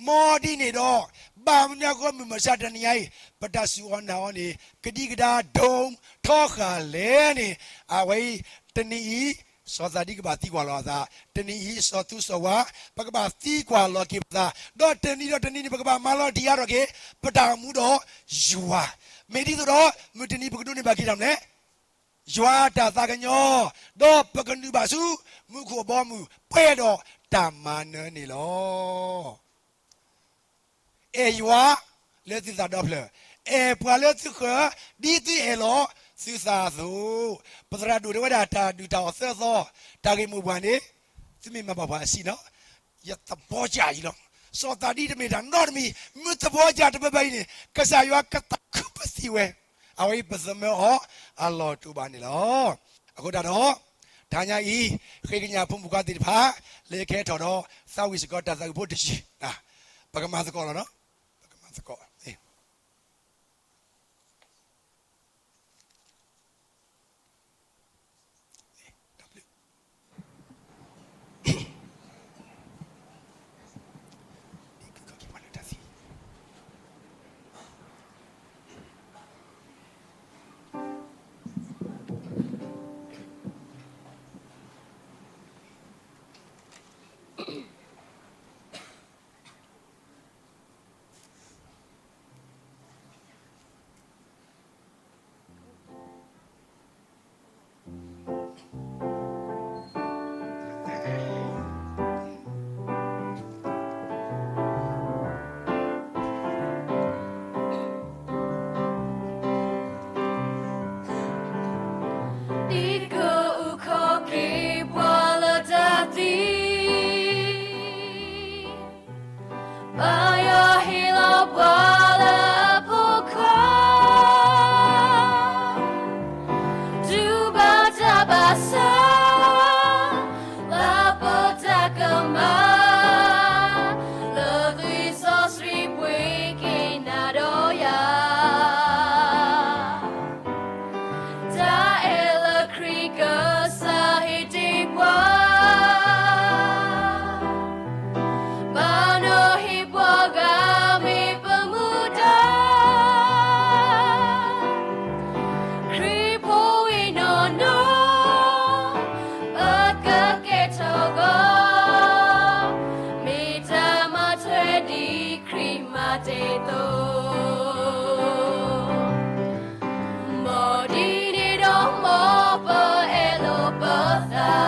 မ်ဒ်န့ၣ်ဒီး, ဘၣ်မနုၤအဃိမုၢ်မဆါတနံၤအံၤ, ပတၢ်စူၢ်အီၤနာ်အီၤန့ၣ် ကဒံကဒါဒိၣ်ထီဃာ်လဲၣ်န့ၣ်, အဝဲအံၤ, တနံၤအံၤ, စီၤသးဒံကဘၣ်သံကွၢ်လီၤအသး, တနံၤအံၤ စီၤသူစီၤဝါ, ပကဘၣ်သံကွၢ်လီၤက့ၤပသး, ဒီးတနံၤဒီးတနံၤန့ၣ် ပကဘၣ်မၤလီၤတံၢ်အါထီၣ်က့ၤ ပတၢ်အိၣ်မူဒီးယွၤ, မ့ၢ်ဒ်သိးဒီး မုၢ်တနံၤပကဒိးန့ၢ်ဘၣ်က့ၤတၢ်မနုၤလဲၣ်, ယွၤအတၢ်သးကညီၤ, ဒီးပကနုာ်ဘၣ်ဆူ မူခိၣ်အဘီအမုၢ် ပှဲၤဒီးတၢ်မၤနၢၤန့ၣ်လီၤ. အဲၣ်ယွၤလၢသုသးဒီဖျၢၣ်, အဲၣ်ပှၤလၢသုဃၢၤ, ဒ်သုအဲၣ်လီၤသုသးအသိး, ပသရၣ်ဒိၣ်တဲဝဲဒၣ်တၢ်ဒုၣ်တၢ်အီၣ်သၢသီ, တၢ်ဂ့ၢ်မိၢ်ပှၢ်န့ၣ်, သုမ့ၢ်မၤဘၣ်ပှၤအစံၣ်နီၤ, ယသဘီကၢ်အံၤလီၤ. စီၤသးဒံတမ့ၢ်တၢ်နီတမံၤ, မ့ၢ်သဘီကၢ်တဘၢဘၢအံၤန့ၣ် ကစၢ်ယွၤကသးခုပသံဝဲ, အဝဲအံၤပသမၢအီၤအလီၢ်တအိၣ်ဘၣ်န့ၣ်လီၤ. အဃိသတးဒီး, တဟါညါအံၤ, ဃ့ကညးဖိမုၣ်ခွါသ့ၣ်တဖၣ်, လၢကဟဲထီၣ်ဒီး, သးဝံၣ်စ့ၢ်ကီးတၢ်သးဝံၣ်ဖိတယုၢ်, ပကမၤသကိးလီၤနီၤ, ပကမၤသကိး. ပၢ်ယွၤဟ့ၣ်လီၤပှၤလၢအဖိခွါ တူၢ်ဘၣ်တၢ်ဘၣ်ဆၣ် လၢပတၢ်ကမၣ် လၢသွံၣ်စီဆှံပှ့ၤက့ၤနၤဒီးယၤ တၢ်အဲၣ်လၢခရံာ်ကစၢ်ဟ့ၣ်တ့ၢ်ပှၤ ဘၣ်နီၢ်ဟ့ၣ်ပှၤဂၤမ့ၢ်ပမူဒါ ခရံာ်ဖိဝံၤနီၢ်နီၢ် ပကကဲထီၣ်ဂီၤ မ့ၢ်တၢ်မၤထွဲဒ်ခရံာ်မၤတ့ၢ်အသိး မ်ဒ်န့ၣ်ဒီးမ်ပအဲၣ်လီၤပသး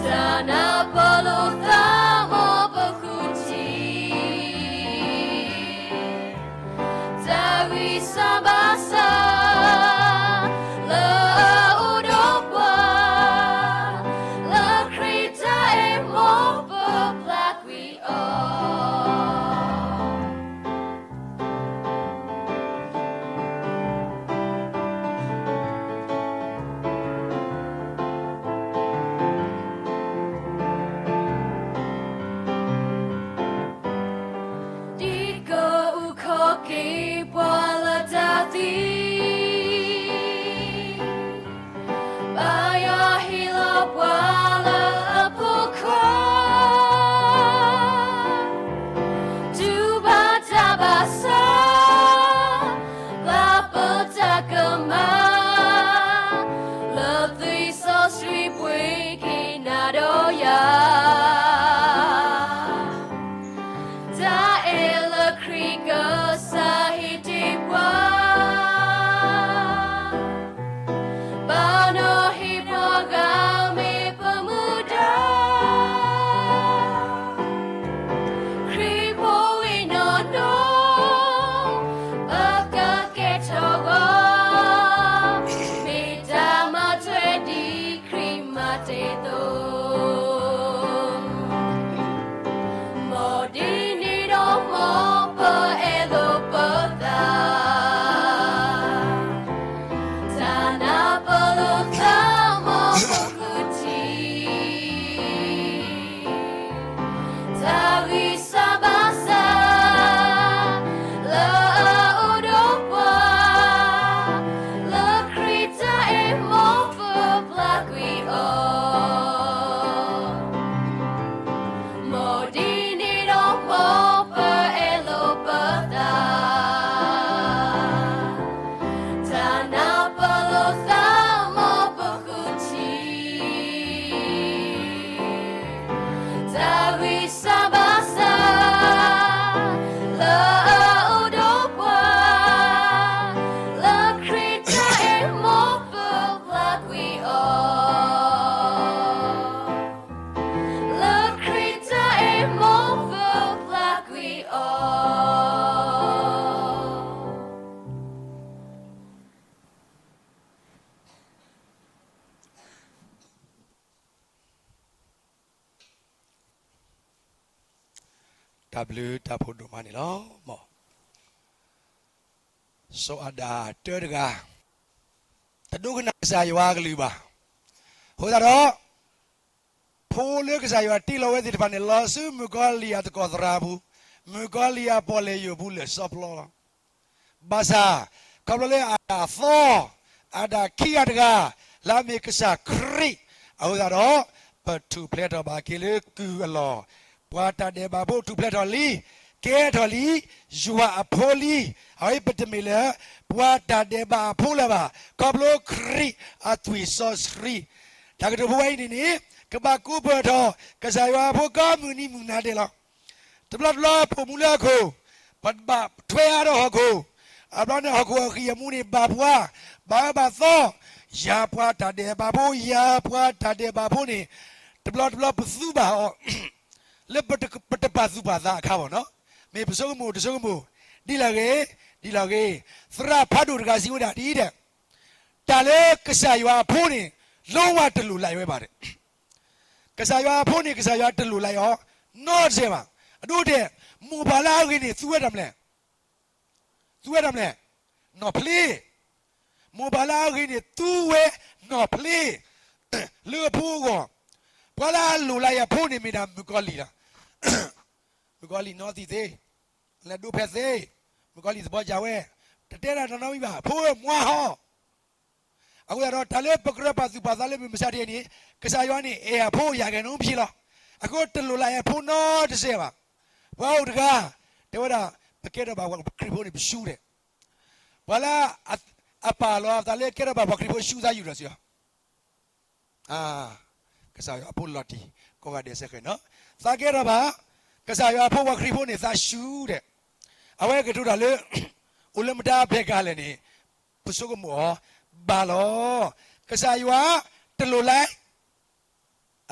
တၢ်နၢ်ပၢၢ်လိာ်သးမ်ပဃုထံၣ် တၢ်ဂံၢ်စၢ်ဘါစၢ် လၢအအိၣ်ဒီးပှၤ လၢခရံာ်တၢ်အဲၣ်မ်ပပျၢ်ကွံာ်အီၤ ဒ်ကအုၣ်ခီၣ်က့ၤပှၤလၢတၢ်သံ ပၢ်ယွၤဟ့ၣ်လီၤပှၤလၢအဖိခွါ တူၢ်ဘၣ်တၢ်ဘၣ်ဆၣ် လၢပတၢ်ကမၣ် လၢသွံၣ်စီဆှံပှ့ၤက့ၤနၤဒီးယၤ တၢ်အဲၣ်လၢခရံာ်ကစၢ်ဟ့ၣ်တ့ၢ်ပှၤ ဘၣ်နီၢ်ဟ့ၣ်ပှၤဂၤမ့ၢ်ပမူဒါ ခရံာ်ဖိဝံၤနီၢ်နီၢ် ပကကဲထီၣ်ဂီၤ မ့ၢ်တၢ်မၤထွဲဒ်ခရံာ်မၤတ့ၢ်အသိး မ်ဒ်န့ၣ်ဒီးမ်ပအဲၣ်လီၤပသး တၢ်နၢ်ပၢၢ်လိာ်သးမ်ပဃုထံၣ် တၢ်ဂံၢ်စၢ်ဘါစၢ် လၢအအိၣ်ဒီးပှၤ လၢခရံာ်တၢ်အဲၣ်မ်ပပျၢ်ကွံာ်အီၤ မ်ဒ်န့ၣ်ဒီးမ်ပအဲၣ်လီၤပသး တၢ်နၢ်ပၢၢ်လိာ်သးမ်ပဃုထံၣ် တၢ်ဂံၢ်စၢ်ဘါစၢ် လၢအအိၣ်ဒီးပှၤ လၢခရံာ်တၢ်အဲၣ်မ်ပပျၢ်ကွံာ်အီၤ လၢခရံာ်တၢ်အဲၣ်မ်ပပျၢ်ကွံာ်အီၤ တၢ်ဘျုးတၢ်ဖှိၣ်ဒိၣ်မးန့ၣ်လီၤ. စီၤအၤဒၣ်တၢတဂၤ တဒိကနၣ်ကစၢ်ယွၤအကလုၢ်ဘၣ်. အဃိသတးဒီး ဖိလၢကစၢ်ယွၤတ့လီၤဝဲသ့ၣ်တဖၣ်န့ၣ် လီၤဆူမုၣ်ကီၤလံၢ်အသကိးသရၣ်အပူၤ, မုၣ်ကီၤလံၢ်အပီၣ်လဲၣ်ယိာ်ပူၤလၢာ်ဆီပျီလီၤ. ဘၣ်ဆၣ် ခီဖျိလၢအၤဒၣ်အသီ, အၤဒၣ်ခံဂၤတဂၤ လၢအမ့ၢ်ကစၢ်ခရံာ်အဃိသတးဒီး ပထူၣ်ဖျဲးထီၣ်ဘၣ်က့ၤလၢကုၢ်အလီၢ်, ပှၤတၢ်ဒဲးဘးဖိထူၣ်ဖျဲးထီၣ်လံ, ကဲထီၣ်လံ, ယွၤအဖိလံ. အဝဲပတမ့ၢ်လၢ ပှၤတၢ်ဒဲးဘးအဖိလၢၤဘၣ်, ခီဖျိခရံာ်အသွံၣ်စီဆှံ တၢ်ကတိၤဖိဝဲအံၤန့ၣ်န့ၣ် ကဘၣ်ကိးပၢၢ်ထီၣ် ကစၢ်ယွၤအဖိကိးမုၢ်နံၤမုၢ်နၤဒဲးလီၤ. တဘျီတဘျီပိာ်မူလၢဟီၣ်ခိၣ်, ပဘၣ်ထွဲအါထီၣ်ဟီၣ်ခိၣ်, အဘျီန့ၣ်ဟီၣ်ခိၣ်အဃံၢ်အမူန့ၣ်ဘၣ်ပှၤ, ဘၣ်အၢဘၣ်သီ, ယၤပှၤတၢ်ဒဲးဘးဖိ, ယၤပှၤတၢ်ဒဲးဘးဖိန့ၣ်, တဘျီတဘျီပသူဘၣ်အီၤ လၢပတပာ်သူၣ်ပာ်သးအခါဘၣ်နီၤ, မ့ၢ်ပဆိကမိၣ်တဆိကမိၣ်, ဒ်လဲၣ်ဂ့ၤ, ဒ်လဲၣ်ဂ့ၤ, သရၣ်ဖးဒိၣ်တဂၤစံးဝဲဒၣ်ဒ်အံၤဒီး, တၢ်လၢကစၢ်ယွၤအဖိန့ၣ် လုံးဝတလိၣ်လၢၤဝဲဘၣ်ဒီး, ကစၢ်ယွၤအဖိန့ၣ် ကစၢ်ယွၤတလိၣ်လၢၤအီၤ, နီတစဲးဘၣ်. အဒိတဲ, မိၢ်ပၢ်လၢအဂ့ၤန့ၣ် သူဝဲတၢ်မနုၤလဲၣ်, သူဝဲတၢ်မနုၤလဲၣ်, နီၢ်ဖျ့. မိၢ်ပၢ်လၢအဂ့ၤန့ၣ် သူဝဲနီၢ်ဖျ့ လၢအဖိအဂီၢ်. ပှၤလၢအလိၣ်လၢအဖိန့ၣ်မ့ၢ်ဒၣ်မုၣ်ကီၤလံၢ်လီၤ. မုၣ်ကီၤလံၢ်နီသံၣ်သ့, လဲၤဒိဖဲသ့, မုၣ်ကီၤလံၢ်သဘီကၢ်ဝဲ, တတဲဒၣ်တၢ်နီတမံၤဘၣ်, ဖိဧၢမွါဟီ. အဃိသတးဒီး တၢ်လၢပကြၢးပာ်သူၣ်ပာ်သးလၢမုၢ်မဆါတနံၤအံၤန့ၣ် ကစၢ်ယွၤန့ၣ် အဲၣ်အဖိယၤဂဲၤနူဖျ့လီၤ. အဃိတလိၣ်လၢအဲၣ်ဖိနီတစဲးဘၣ်. ပှၤအိၣ်တဂၤ တဲဝဲဒၣ် ပကဲထီၣ်ဘၣ်ပှၤခရံာ်ဖိန့ၣ် ပရှုံးဒီး, ပှၤလၢအပာ်လီၤအသးလၢကဲထီၣ်ဘၣ်ပှၤခရံာ်ဖိ ရှုံးသးယုာ်ဒီးစံး ကစၢ်ယွၤအဖိလီၤတံၢ် ကိးဂၤဒဲးစ့ၢ်ကီးနီၤ, သးကဲထီၣ်ဘၣ် ကစၢ်ယွၤအဖိ ပှၤခရံာ်ဖိန့ၣ် သးရှုံးဒီး, အဝဲကတိၤတၢ်လၢ အိၣ်လၢမတၤဖဲကလဲၣ်န့ၣ် ပဆိကမိၣ်အီၤဘၣ်လီၤ. ကစၢ်ယွၤတလိၣ်လၢ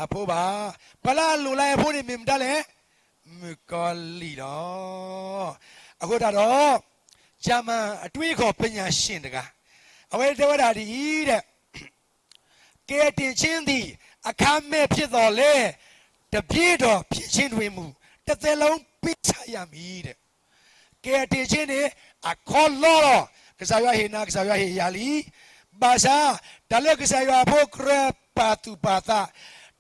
အဖိဘၣ်. ပှၤလၢအလိၣ်လၢအဖိန့ၣ် မ့ၢ်မတၤလဲၣ်, မုၣ်ကီၤလံၢ်လီၤ. အဃိသတးဒီး ဂျာမန်အတွေးအခေါ်ပညာရှင်တဂၤ အဝဲတဲဝဲဒၣ်ဒ်အံၤဒီး ကယ်တင်ခြင်းသည် အခမဲ့ဖြစ်သော်လည်း တပြေတော့ဖြစ်ခြင်းတွင်မူ တစ်သက်လုံးပေးဆပ်ရမည်တဲ့. ကယ်တင်ခြင်းန့ၣ် အခီလီလီၤ. ကစၢ်ယွၤဟ့ၣ်နၤ ကစၢ်ယွၤဟ့ၣ်ယၤလံ. ဘၣ်ဆၣ် တၢ်လၢကစၢ်ယွၤအဖိကြၢးပာ်သူၣ်ပာ်သး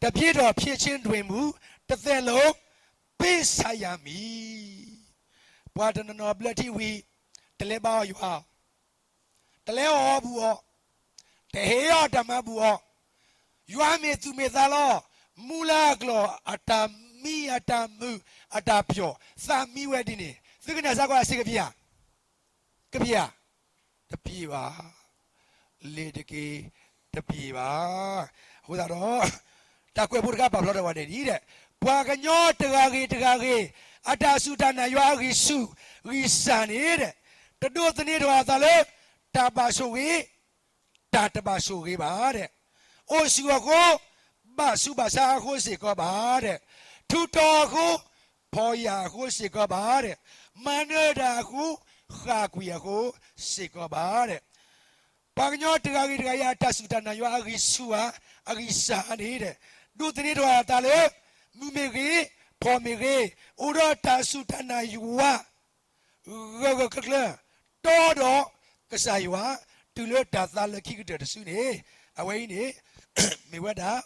တပြေတော့ဖြစ်ခြင်းတွင်မူ တစ်သက်လုံး ပေးဆပ်ရမည်. ပှၤတနီၤနီၤဘျၢထံဝံၤ တလဲၤဘါအီၤယွၤ တလဲၤအီၣ်အီၤဘူးအီၤ, တဟ့ၣ်အီၤတၢ်မၤဘူးအီၤ, ယွၤမ့ၢ်သူၣ်မ့ၢ်သးလီၤ. မူလၢအကျိာ် အတၢ်မံအတၢ်မုာ်အတၢ်ပျီၢ် သးမံဝဲဒ်န့ၣ် သုကနၣ်စ့ၢ်ကီး အစ့ၢ်ကပ့ၤဧါ, ကပ့ၤဧါ, တပ့ၤဘၣ်. လ့ၤတက့ၢ်, တပ့ၤဘၣ်. အဃိသတးဒီး တၢ်ကွဲးဖိတခါပာ်ဖျါထီၣ်ဝဲဒ်အံၤဒီး ပှၤကညီတဂၤဂ့ၤတဂၤဂ့ၤ အတၢ်စူၢ်တၢ်နာ်ယွၤအဂံၢ်ဆူၣ်ဂံၢ်စၢ်န့ၣ် တဒိးသန့ၤထီၣ်အသးလၢ တၢ်ဘၣ်ဆိၣ်ဂ့ၤ တၢ်တဘၣ်ဆိၣ်ဂ့ၤဘၣ်ဒီး အိၣ်ဆူၣ်အဃိ ဘၣ်ဆူးဘၣ်ဆါအဃိစ့ၢ်ကီးဘၣ်ဒီး ထူးတီၤအဃိ ဖှီၣ်ယာ်အဃိစ့ၢ်ကီးဘၣ်ဒီး မၤနၢၤတၢ်အဃိ ဃၣ်ကွံာ်အဃိစ့ၢ်ကီးဘၣ်ဒီး ပှၤကညီတဂၤဂ့ၤတဂၤအံၤ အတၢ်စူၢ်တၢ်နာ်ယွၤအဂံၢ်ဆူၣ်ဧါ အဂံၢ်စၢ်ဧါန့ၣ်ဒီး ဒိးသန့ၤထီၣ်အသးလၢ မုာ်မ့ၢ်ဂ့ၤ, ဖှီၣ်မ့ၢ်ဂ့ၤ, အိၣ်ဒီးတၢ်စူၢ်တၢ်နာ်ယွၤ ဂၢၢ်ဂၢၢ်ကျၢၤကျၢၤ တီဒီးကစၢ်ယွၤ တုၤလၢတၢ်သါလၢခံကတၢၢ်တစုန့ၣ် အဝဲအံၤန့ၣ် မ့ၢ်ဝဲဒၣ်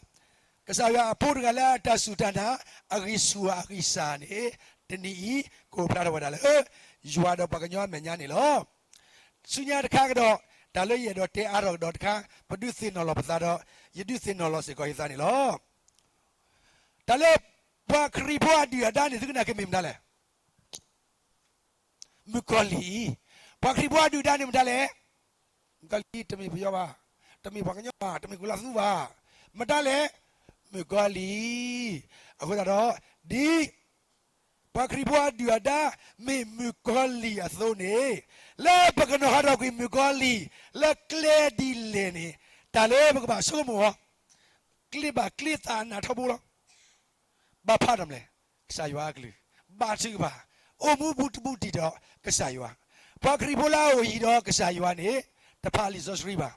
ကစၢ်ယွၤအဖိတဂၤလၢအတၢ်စူၢ်တၢ်နာ် အဂံၢ်ဆူၣ်အဂံၢ်စၢ်န့ၣ် တနံၤအံၤ ကအိၣ်ဖျါထီၣ်ဝဲဒၣ်လၢ ယွၤဒီးပှၤကညီအမဲာ်ညါန့ၣ်လီၤ. ဆူညါတခါကဒီး တၢ်လၢယအဲၣ်ဒိးတဲအါထီၣ်ကဒီးတခါ ပဒုးသ့ၣ်နီၣ်လီၤပသးဒီး ယဒုးသ့ၣ်နီၣ်လီၤစ့ၢ်ကီးယသးန့ၣ်လီၤ. တၢ်လၢ ပှၤခရံာ်ဖိအဒုၣ်အဒါန့ၣ် သုကနၣ်က့ၤမ့ၢ်မတၤလဲၣ်. မုၣ်ကီၤလံၢ်အံၤ, ပှၤခရံာ်ဖိအဒုၣ်အဒါန့ၣ်မတၤလဲၣ်. မုၣ်ကီၤလံၢ်တမ့ၢ်ပယီၤဘၣ်, တမ့ၢ်ပှၤကညီဘၣ်, တမ့ၢ်ကီၤလၤသူဘၣ်, မတၤလဲၣ်. မုၣ်ကီၤလံၢ်. အဃိသတးဒီး ဒ် ပှၤခရံာ်ဖိအဒုၣ်အဒါ မ့ၢ်မုၣ်ကီၤလံၢ်အသိးန့ၣ်, လၢပကနီၤဟးထီၣ်ကွံာ်မုၣ်ကီၤလံၢ် လၢကျဲဒ်လဲၣ်န့ၣ် တၢ်လၢပကဘၣ်ဆိကမိၣ်အီၤ, ကျ့ဘၣ်ကျ့သးနးထီဘိလီၤ. ဘၣ်ဖးဒိၣ်မလဲၣ်, ကစၢ်ယွၤအကလုၢ်, ဘါထုကဖၣ်, အိၣ်မူဘူးတဘူးတံၢ်ဒီးကစၢ်ယွၤ, ပှၤခရံာ်ဖိလၢအအိၣ်ယံၤဒီးကစၢ်ယွၤန့ၣ် တဖးလံာ်စီဆှံဘၣ်,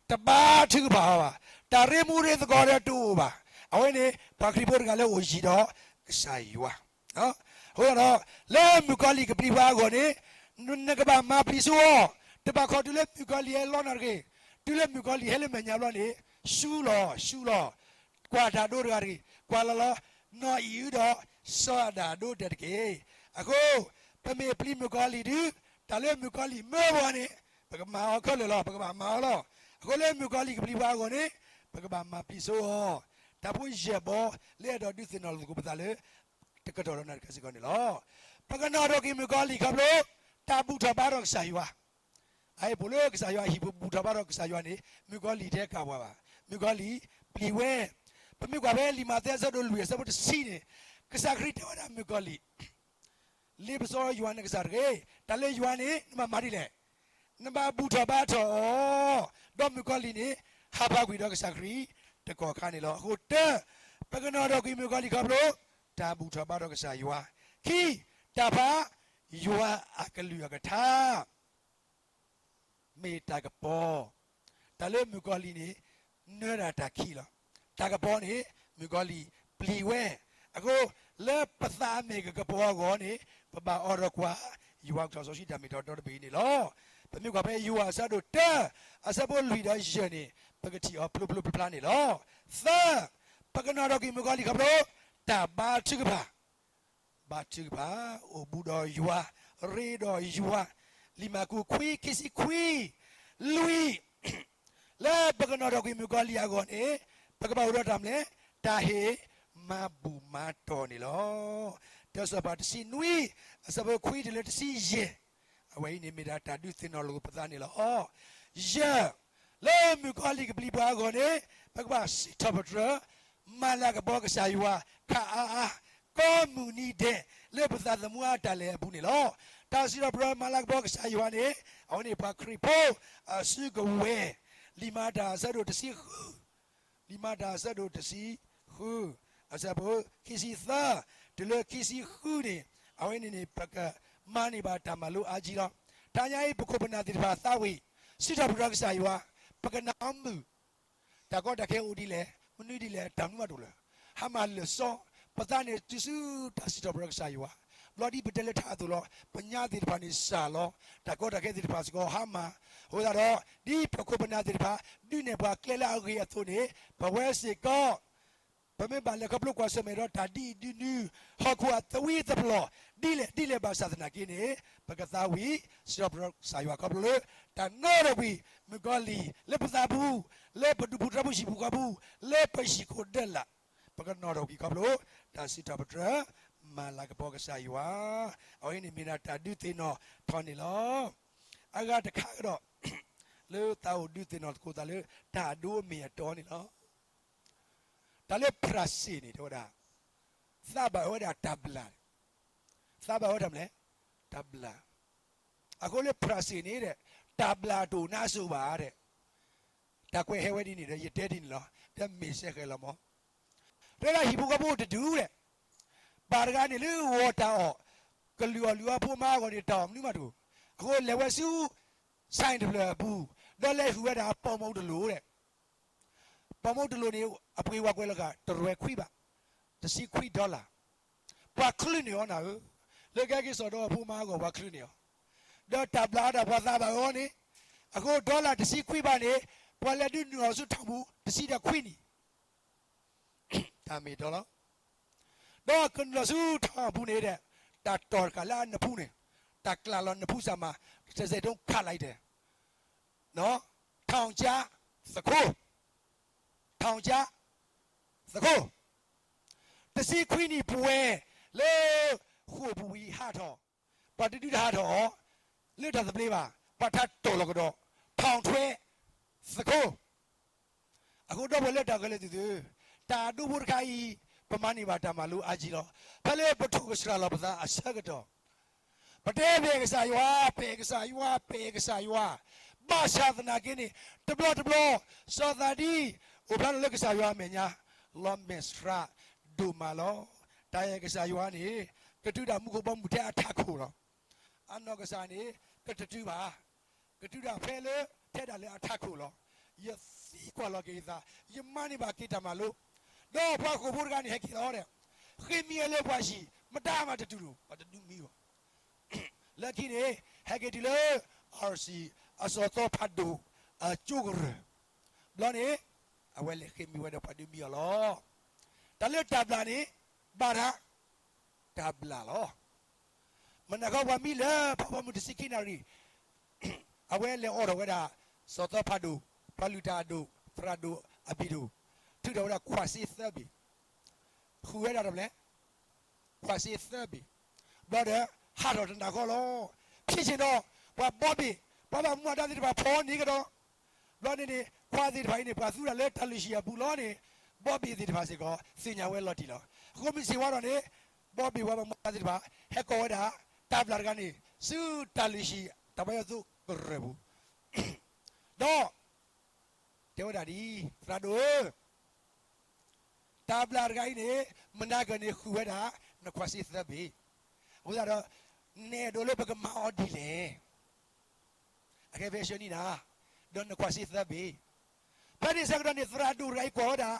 တဘါထုကဖၣ်အီၤဘၣ်, တၢ်ရ့မူရ့သကိးဒီးတအိၣ်ဘၣ်, အဝဲန့ၣ် ပှၤခရံာ်ဖိတဂၤလၢအိၣ်ယံၤဒီးကစၢ်ယွၤ အဃိဒီး လၢမုၣ်ကီၤလံၢ်ကပျံၤပှၤအဂီၢ်န့ၣ် နကဘၣ်မၤပျံၤစိအီၤ, တဘၣ်ခီတုၤလၢမုၣ်ကီၤလံၢ်ဟဲလီနၤတဂ့ၤ, တုၤလၢမုၣ်ကီၤလံၢ်ဟဲလၢမဲာ်ညါဘျီန့ၣ် ရှူလီၤ, ရှူလီၤ, ကွၢ်တၢ်ဒိတဂၤတဂ့ၤ, ကွၢ်လီၤလီၤ, နီၢ်အံၤအုဒီး စီၤအၤဒၣ်အဒိတဲာ်တက့ၢ်. အဃိ ပမ့ၢ်ပျံၤမုၣ်ကီၤလံၢ်ဒုး တၢ်လၢမုၣ်ကီၤလံၢ်မၢပှၤန့ၣ် ပကမၤအီၤခဲလၢာ်လီၤ, ပကဘၣ်မၤအီၤလီၤ. အဃိလၢမုၣ်ကီၤလံၢ်ကပျံၤပှၤအဂီၢ်န့ၣ် ပကဘၣ်မၤပျံၤစိအီၤ, တၢ်ဖိယဲၢ်ဘီ လၢအဲၣ်ဒိးဒုးသ့ၣ်နီၣ်လိာ်သကိးပသးလၢ တကတီၢ်ဒီးနၤတခါစ့ၢ်ကီးန့ၣ်လီၤ. ပကနီၣ်ထီၣ်က့ၤမုၣ်ကီၤလံၢ်ခီဖျိ တၢ်ဘူၣ်ထီၣ်ဘါထီၣ်ကစၢ်ယွၤ, အအံၤပအိၣ်လၢကစၢ်ယွၤအဟံၣ်ပူၤဘူၣ်ထီၣ်ဘါထီၣ်ကစၢ်ယွၤန့ၣ် မုၣ်ကီၤလံၢ်တဟဲကၣ်ပှၤဘၣ်, မုၣ်ကီၤလံၢ်ပျံၤဝဲ, ပမ့ၢ်ကွၢ်ဖဲလံာ်မးသဲအဆၢဒိၣ်လွံၢ်အဆၢဖိတဆံန့ၣ် ကစၢ်ခရံာ်တဲဝဲဒၣ်မုၣ်ကီၤလံၢ် လ့ပစီယွၤနကစၢ်တဂ့ၤ, တၢ်လၢယွၤန့ၣ် နဘၣ်မၤဒ်လဲၣ်, နဘၣ်ဘူၣ်ထီၣ်ဘါထီၣ်အီၤ, ဒီးမုၣ်ကီၤလံၢ်န့ၣ် ဟးဖးကွံာ်ဒီးကစၢ်ခရံာ်တကီၢ်ခါန့ၣ်လီၤ. အဃိတၢ, ပကနီၣ်ထီၣ်ကွံာ်မုၣ်ကီၤလံၢ်ခီဖျိ တၢ်ဘူၣ်ထီၣ်ဘါထီၣ်ကစၢ်ယွၤ, ခံ, တၢ်ဖး ယွၤအကလုၢ်အကထါ မ့ၢ်တၢ်ကပီၤ, တၢ်လၢမုၣ်ကီၤလံၢ်န့ၣ် နၢတၢ်တၢ်ခံးလီၤ. တၢ်ကပီၤန့ၣ် မုၣ်ကီၤလံၢ်ပျံၤဝဲ, အဃိ လၢ အါမ့ၢ်ကကပီၤအဂီၢ်န့ၣ် ပဘၣ်အိးထီၣ်ကွၢ် ယွၤကထီၣ်စီဆှံတၢ်မ့ၢ်တၢ်တီတဘ့ၣ်အံၤန့ၣ်လီၤ. ပမ့ၢ်ကွၢ်ဖဲယိၤဟၣ်အဆၢဒိၣ်တၢ အဆၢဖိလွံၢ်ဒီးယဲၢ်န့ၣ် ပကထံၣ်အီၤဖျိဖျိဖျါဖျါန့ၣ်လီၤ. သၢ, ပကနီၣ်ထီၣ်ကွံာ်မုၣ်ကီၤလံၢ်ခီဖျိ တၢ်ဘါထုကဖၣ် ဘါထုကဖၣ်, အိၣ်ဘူးဒီးယွၤ, ရ့ဒီးယွၤ, လံာ်မၢ်ကူးခွံ ခံဆံခွံ, လွံၢ်, လၢပကနီၣ်ထီၣ်ကွံာ်မုၣ်ကီၤလံၢ်အဂီၢ်န့ၣ် ပကဘၣ်အိၣ်ဒီးတၢ်မနုၤလဲၣ်, တၢ်ဟ့ၣ်မၤဘူၣ်မၤတီၢ်န့ၣ်လီၤ. တၢစီၤပၤတဆံနွံ အဆၢဖိခွံတုၤလၢတဆံယဲၢ်, အဝဲအံၤန့ၣ်မ့ၢ်ဒၣ်တၢ်ဒုးသ့ၣ်နီၣ်လိာ်ပသးန့ၣ်လီၤ. ယဲၢ်, လၢမုၣ်ကီၤလံၢ်ကပျံၤပှၤအဂီၢ်န့ၣ် ပကဘၣ်စံးထီၣ်ပတြၢၤ မၤလၤကပီၤကစၢ်ယွၤ ခးအါအါ ကိးမုၢ်နံၤဒဲး လၢပသးသမူအတၢ်လဲၤအပူၤန့ၣ်လီၤ. တၢ်စံးထီၣ်ပတြၢၤမၤလၤကပီၤကစၢ်ယွၤန့ၣ် အဝဲန့ၣ်ပှၤခရံာ်ဖိအစုကဝဲၤ, လံာ်မၤတၢ်အဆၢဒိၣ်တဆံဃု လံာ်မၤတၢ်အဆၢဒိၣ်တဆံဃု အဆၢဖိခံဆံသၢ တုၤလၢခံဆံဃုန့ၣ် အဝဲန့ၣ်န့ၣ် ပကမၤန့ၢ်ဘၣ်တၢ်မၤလိအါကံလီၤ. တနံၤအံၤ ပခိၣ်ပနၢ်သ့ၣ်တဖၣ်သးဝံၣ် စံးထီၣ်ပတြၢၤကစၢ်ယွၤ, ပကနၣ်အီၤမုာ် တၢ်ကီတၢ်ခဲအိၣ်ဒ်လဲၣ်, မနုၤဒ်လဲၣ်, တၢ်မနုၤမးတအိၣ်လၢၤ. ဟါမၢ်လၢာ်စီ, ပသးန့ၣ်တုၤဆူတၢ်စံးထီၣ်ပတြၢၤကစၢ်ယွၤ, ဘျီဒ်ပတဲလၢထါအသိးလီၤ. ပညါသ့ၣ်တဖၣ်န့ၣ်စှၤလီၤ, တၢ်ကီတၢ်ခဲသ့ၣ်တဖၣ်စ့ၢ်ကီးဟါမၢ်, အဃိသတးဒီး ဒ်ပခိၣ်ပနၢ်သ့ၣ်တဖၣ် ဒုးနဲၣ်ပှၤကျဲလၢအဂ့ၤအသိးန့ၣ် ပဝဲစ့ၢ်ကီး ပမ့ၢ်ဘၣ်လဲၤခီဖျိကွၢ်ဆၢၣ်မဲာ်ဒီးတၢ်ဒ်အံၤဒ်နုၤ, ဟီၣ်ခိၣ်အသဝံသပလီၢ် ဒ်လဲၣ်ဒ်လဲၣ်ဘၣ်ဆၣ်သနာ်က့န့ၣ် ပကသးဝံၣ် စံးထီၣ်ပတြၢၤကစၢ်ယွၤခီဖျိလၢ တၢ်နီၣ်ထီၣ်ကွံာ် မုၣ်ကီၤလံၢ် လၢပသးပူၤ, လၢပဒူၣ်ဖိထၢဖိဟံၣ်ဖိဃီဖိ, လၢပဟံၣ်ခိၣ်ဒၢလၣ်, ပကနီၣ်ထီၣ်ကွံာ်ခီဖျိ တၢ်စံးထီၣ်ပတြၢၤ မၤလၤကပီၤကစၢ်ယွၤ, အဝဲန့ၣ်မ့ၢ်ဒၣ်တၢ်ဒုးသ့ၣ်နီၣ်ထီၣ်န့ၣ်လီၤ. အဂၤတခါကဒီး လၢသးအိၣ်ဒုးသ့ၣ်နီၣ်သကိးသးလၢ တၢ်ဒိအမ့ၢ်အတီန့ၣ်လီၤ. တၢ်လၢဖြၣ်စ့ၣ်န့ၣ် တဲဝဲဒၣ်, သးဘၣ်ဝဲဒၣ်တၢ်ဘျၣ်, သးဘၣ်ဝဲတၢ်မနုၤလဲၣ်, တၢ်ဘျၣ်. အဃိလၢဖြၣ်စ့ၣ်န့ၣ် တၢ်ဘျၣ်တအိၣ်နါစိၤဘၣ်, တၢ်ကွဲးဟဲဝဲဒ်န့ၣ်ဒီး ယတဲဒ်န့ၣ်လီၤ, တမ့ၢ်စဲဃဲၤလီၤမး. တဲဒၣ်ဟံၣ်ဖိဃီဖိတဒူၣ်လဲၣ်, ပၢ်တဂၤန့ၣ်လၢဂီၤတၢ်အီၣ်, ကလုၢ်အီၣ်လုၢ်အီဖိမါအဂီၢ်န့ၣ် တၢ်အီၣ်မနုၤမးတအိၣ်, အဃိလဲၤဝဲဆူ ဆိုင်တဖျၢၣ်အပူၤ, ဒီးလဲၤဟုၣ်ဝဲဒၣ်ပိာ်မုၣ်တလိၣ်ဒီး ပိာ်မုၣ်တလိၣ်န့ၣ် အပှ့ၤဝဲကွဲးလီၤဂာ် တရဲၣ်ခွံဘး, တဆံခွံ dollar, ပှၤချုးန့ၢ်အီၤနၤဧၢ, လၢကဟဲက့ၤစိာ်ဒီးအဖိမါအဂီၢ် ပှၤချုးန့ၢ်အီၤ, ဒီးတၢ်ဘျၣ်အီၤဒၣ်ပှၤသးဘၣ်အီၤန့ၣ်, အဃိ dollar တဆံခွံဘးန့ၣ် ပှၤလဲၤဒုးနုာ်အီၤဆူထီၣ်ပူၤ တဆံဒီးခွံနံၣ် တၢ်မ့ၢ်တီလီၤ. ဒီးကနုာ်လီၤဆူထီၣ်ပူၤန့ၣ်ဒီး တၢ်တီၢ်တခါလၢအနဖူန့ၣ်, တၢ်ကျးလီၤနဖူစၢ်မး, တစဲးဒိၣ်ခးလၢအံၤတဲ, ထီၣ်ကၠၢသခိၣ်, ထီၣ်ကၠၢသခိၣ်, တဆံခွံနံၣ်ပှဲၤလၢ ဃိာ်ပူၤဝံၤဟးထီၣ်, ပှၤတဒုးတဟးထီၣ်အီၤ လၢတၢ်သဘျ့ဘၣ်, ပှၤထါတီၢ်လီၤကဒီး ထီၣ်ထွဲသခိၣ် အဃိဒီပုၢ်ဝဲၢ်လၢတၢ်ဂဲၤလိာ်သုသု, တၢ်ဒိဖိတခါအံၤ ပမၤန့ၢ်ဘၣ်တၢ်မၤလိအါကံလီၤ. ဖဲလၢပထိၣ်ကဆှၣ်လီၤပသးအဆၢကတီၢ်, ပတဲပဲာ်ကစၢ်ယွၤ, ပဲာ်ကစၢ်ယွၤ, ပဲာ်ကစၢ်ယွၤ, ဘၣ်ဆၣ်သနာ်က့န့ၣ် တဘျီတဘျီ စီၤသးဒံ အိၣ်ဖျါထီၣ်လၢကစၢ်ယွၤအမဲာ်ညါ လီၤမဲာ်ဆှးဒိၣ်မးလီၤ. တၢ်အဲၣ်ကစၢ်ယွၤန့ၣ် ကတုၤဒၣ်မူခိၣ်ဘီမုၢ်ထဲအထးခိၣ်လီၤ. အနီၢ်ကစၢ်န့ၣ် ကတတုၤဘၣ်, ကတုၤဒၣ်ဖဲလၢ ထဲဒၣ်လၢအထးခိၣ်လီၤ. ယသံကွၢ်လီၤက့ၤယသး, ယမၤန့ၢ်ဘၣ်က့ၤတၢ်မၤလိ, ဒီးပှၤဃိာ်ဖိတဂၤန့ၣ် ဟဲက့ၤလီၤဒီး ဃ့မံဝဲလၢပှၤယံၤ, မတၤမၤတတုၤလီၤ, ပှၤတဒုးမံဘၣ်. လၢခံန့ၣ် ဟဲက့ၤတုၤလၢ RC အစီၤသီဖးဒိၣ် အကၠိကရၢၢ်, ဘျီန့ၣ် အဝဲလဲၤဃ့မံဝဲဒီးပှၤဒုးမံအီၤလီၤ. တၢ်လၢတၢ်ဘျၣ်န့ၣ် ဘၣ်တၢ် တၢ်ဘျၣ်လီၤ. မနၤခီပှၤမံလၢ ဖီဖီမုၢ်တဆံခံနၣ်ရံၣ်, အဝဲလဲၤအိးထီၣ်ဝဲဒၣ် စီၤသီဖးဒိၣ်, ပှၤလုၢ်တၢ်အဒိၣ်, သရၣ်ဒိၣ်အဘံၣ်ဒိၣ်, ထုးထီၣ်ဝဲဒၣ်ခွးစ့သၢဘ့ၣ်, ဃုာ်ဝဲဒၣ်တဘျဲၣ် ခွးစ့သၢဘ့ၣ်, ဘျီဒီး ဟးထီၣ်တနၤဃီလီၤ. ဖံးဆ့ၣ်နီၤ ပှၤဘီဘ့ၣ် ပှၤဘၣ်မူဘၣ်ဒါသ့ၣ်တဖၣ်ဖီန့ၢ်ကဒီး, ဘျီန့ၣ်န့ၣ် ခွးသ့ၣ်တဖၣ်အံၤန့ၣ် ပှၤသူဒၣ်လၢတၢ်လုၢ်ဟံၣ်အပူၤလီၤန့ၣ်, ဘီဘ့ၣ်သ့ၣ်တဖၣ်စ့ၢ်ကီး သ့ၣ်ညါဝဲလီၤတံၢ်လီၤ. အဃိမ့ၢ်စ့ၢ်ဝါဒီးန့ၣ် ဘီဘ့ၣ်ပှၤဘၣ်မူဘၣ်ဒါသ့ၣ်တဖၣ် ဟဲကိးဝဲဒၣ် တၢ်ဘျၣ်တဂၤန့ၣ် ဆူတၢ်လုၢ်ဟံၣ် တၢ်ဘါယွၤသိကရၢၢ်ပူၤ, ဒီး တဲဝဲဒၣ်ဒ်အံၤ, သရၣ်ဒိၣ်ဧၢ, တၢ်ဘျၣ်တဂၤအံၤန့ၣ် မနၤကၢၢ်န့ၣ်ဃုာ်ဝဲဒၣ် နခွးစ့သၢဘ့ၣ်, အဃိသတးဒီး နအဲၣ်ဒိးလၢပကမၤအီၤဒ်လဲၣ်. အခဲဖဲဆၢနံၣ်နၤ, ဒီးနခွးစ့သၢဘ့ၣ်. ဖဲန့ၣ်ဆၢကတီၢ်န့ၣ် သရၣ်ဒိၣ်တဂၤအံၤကွၢ်ဝဲဒၣ်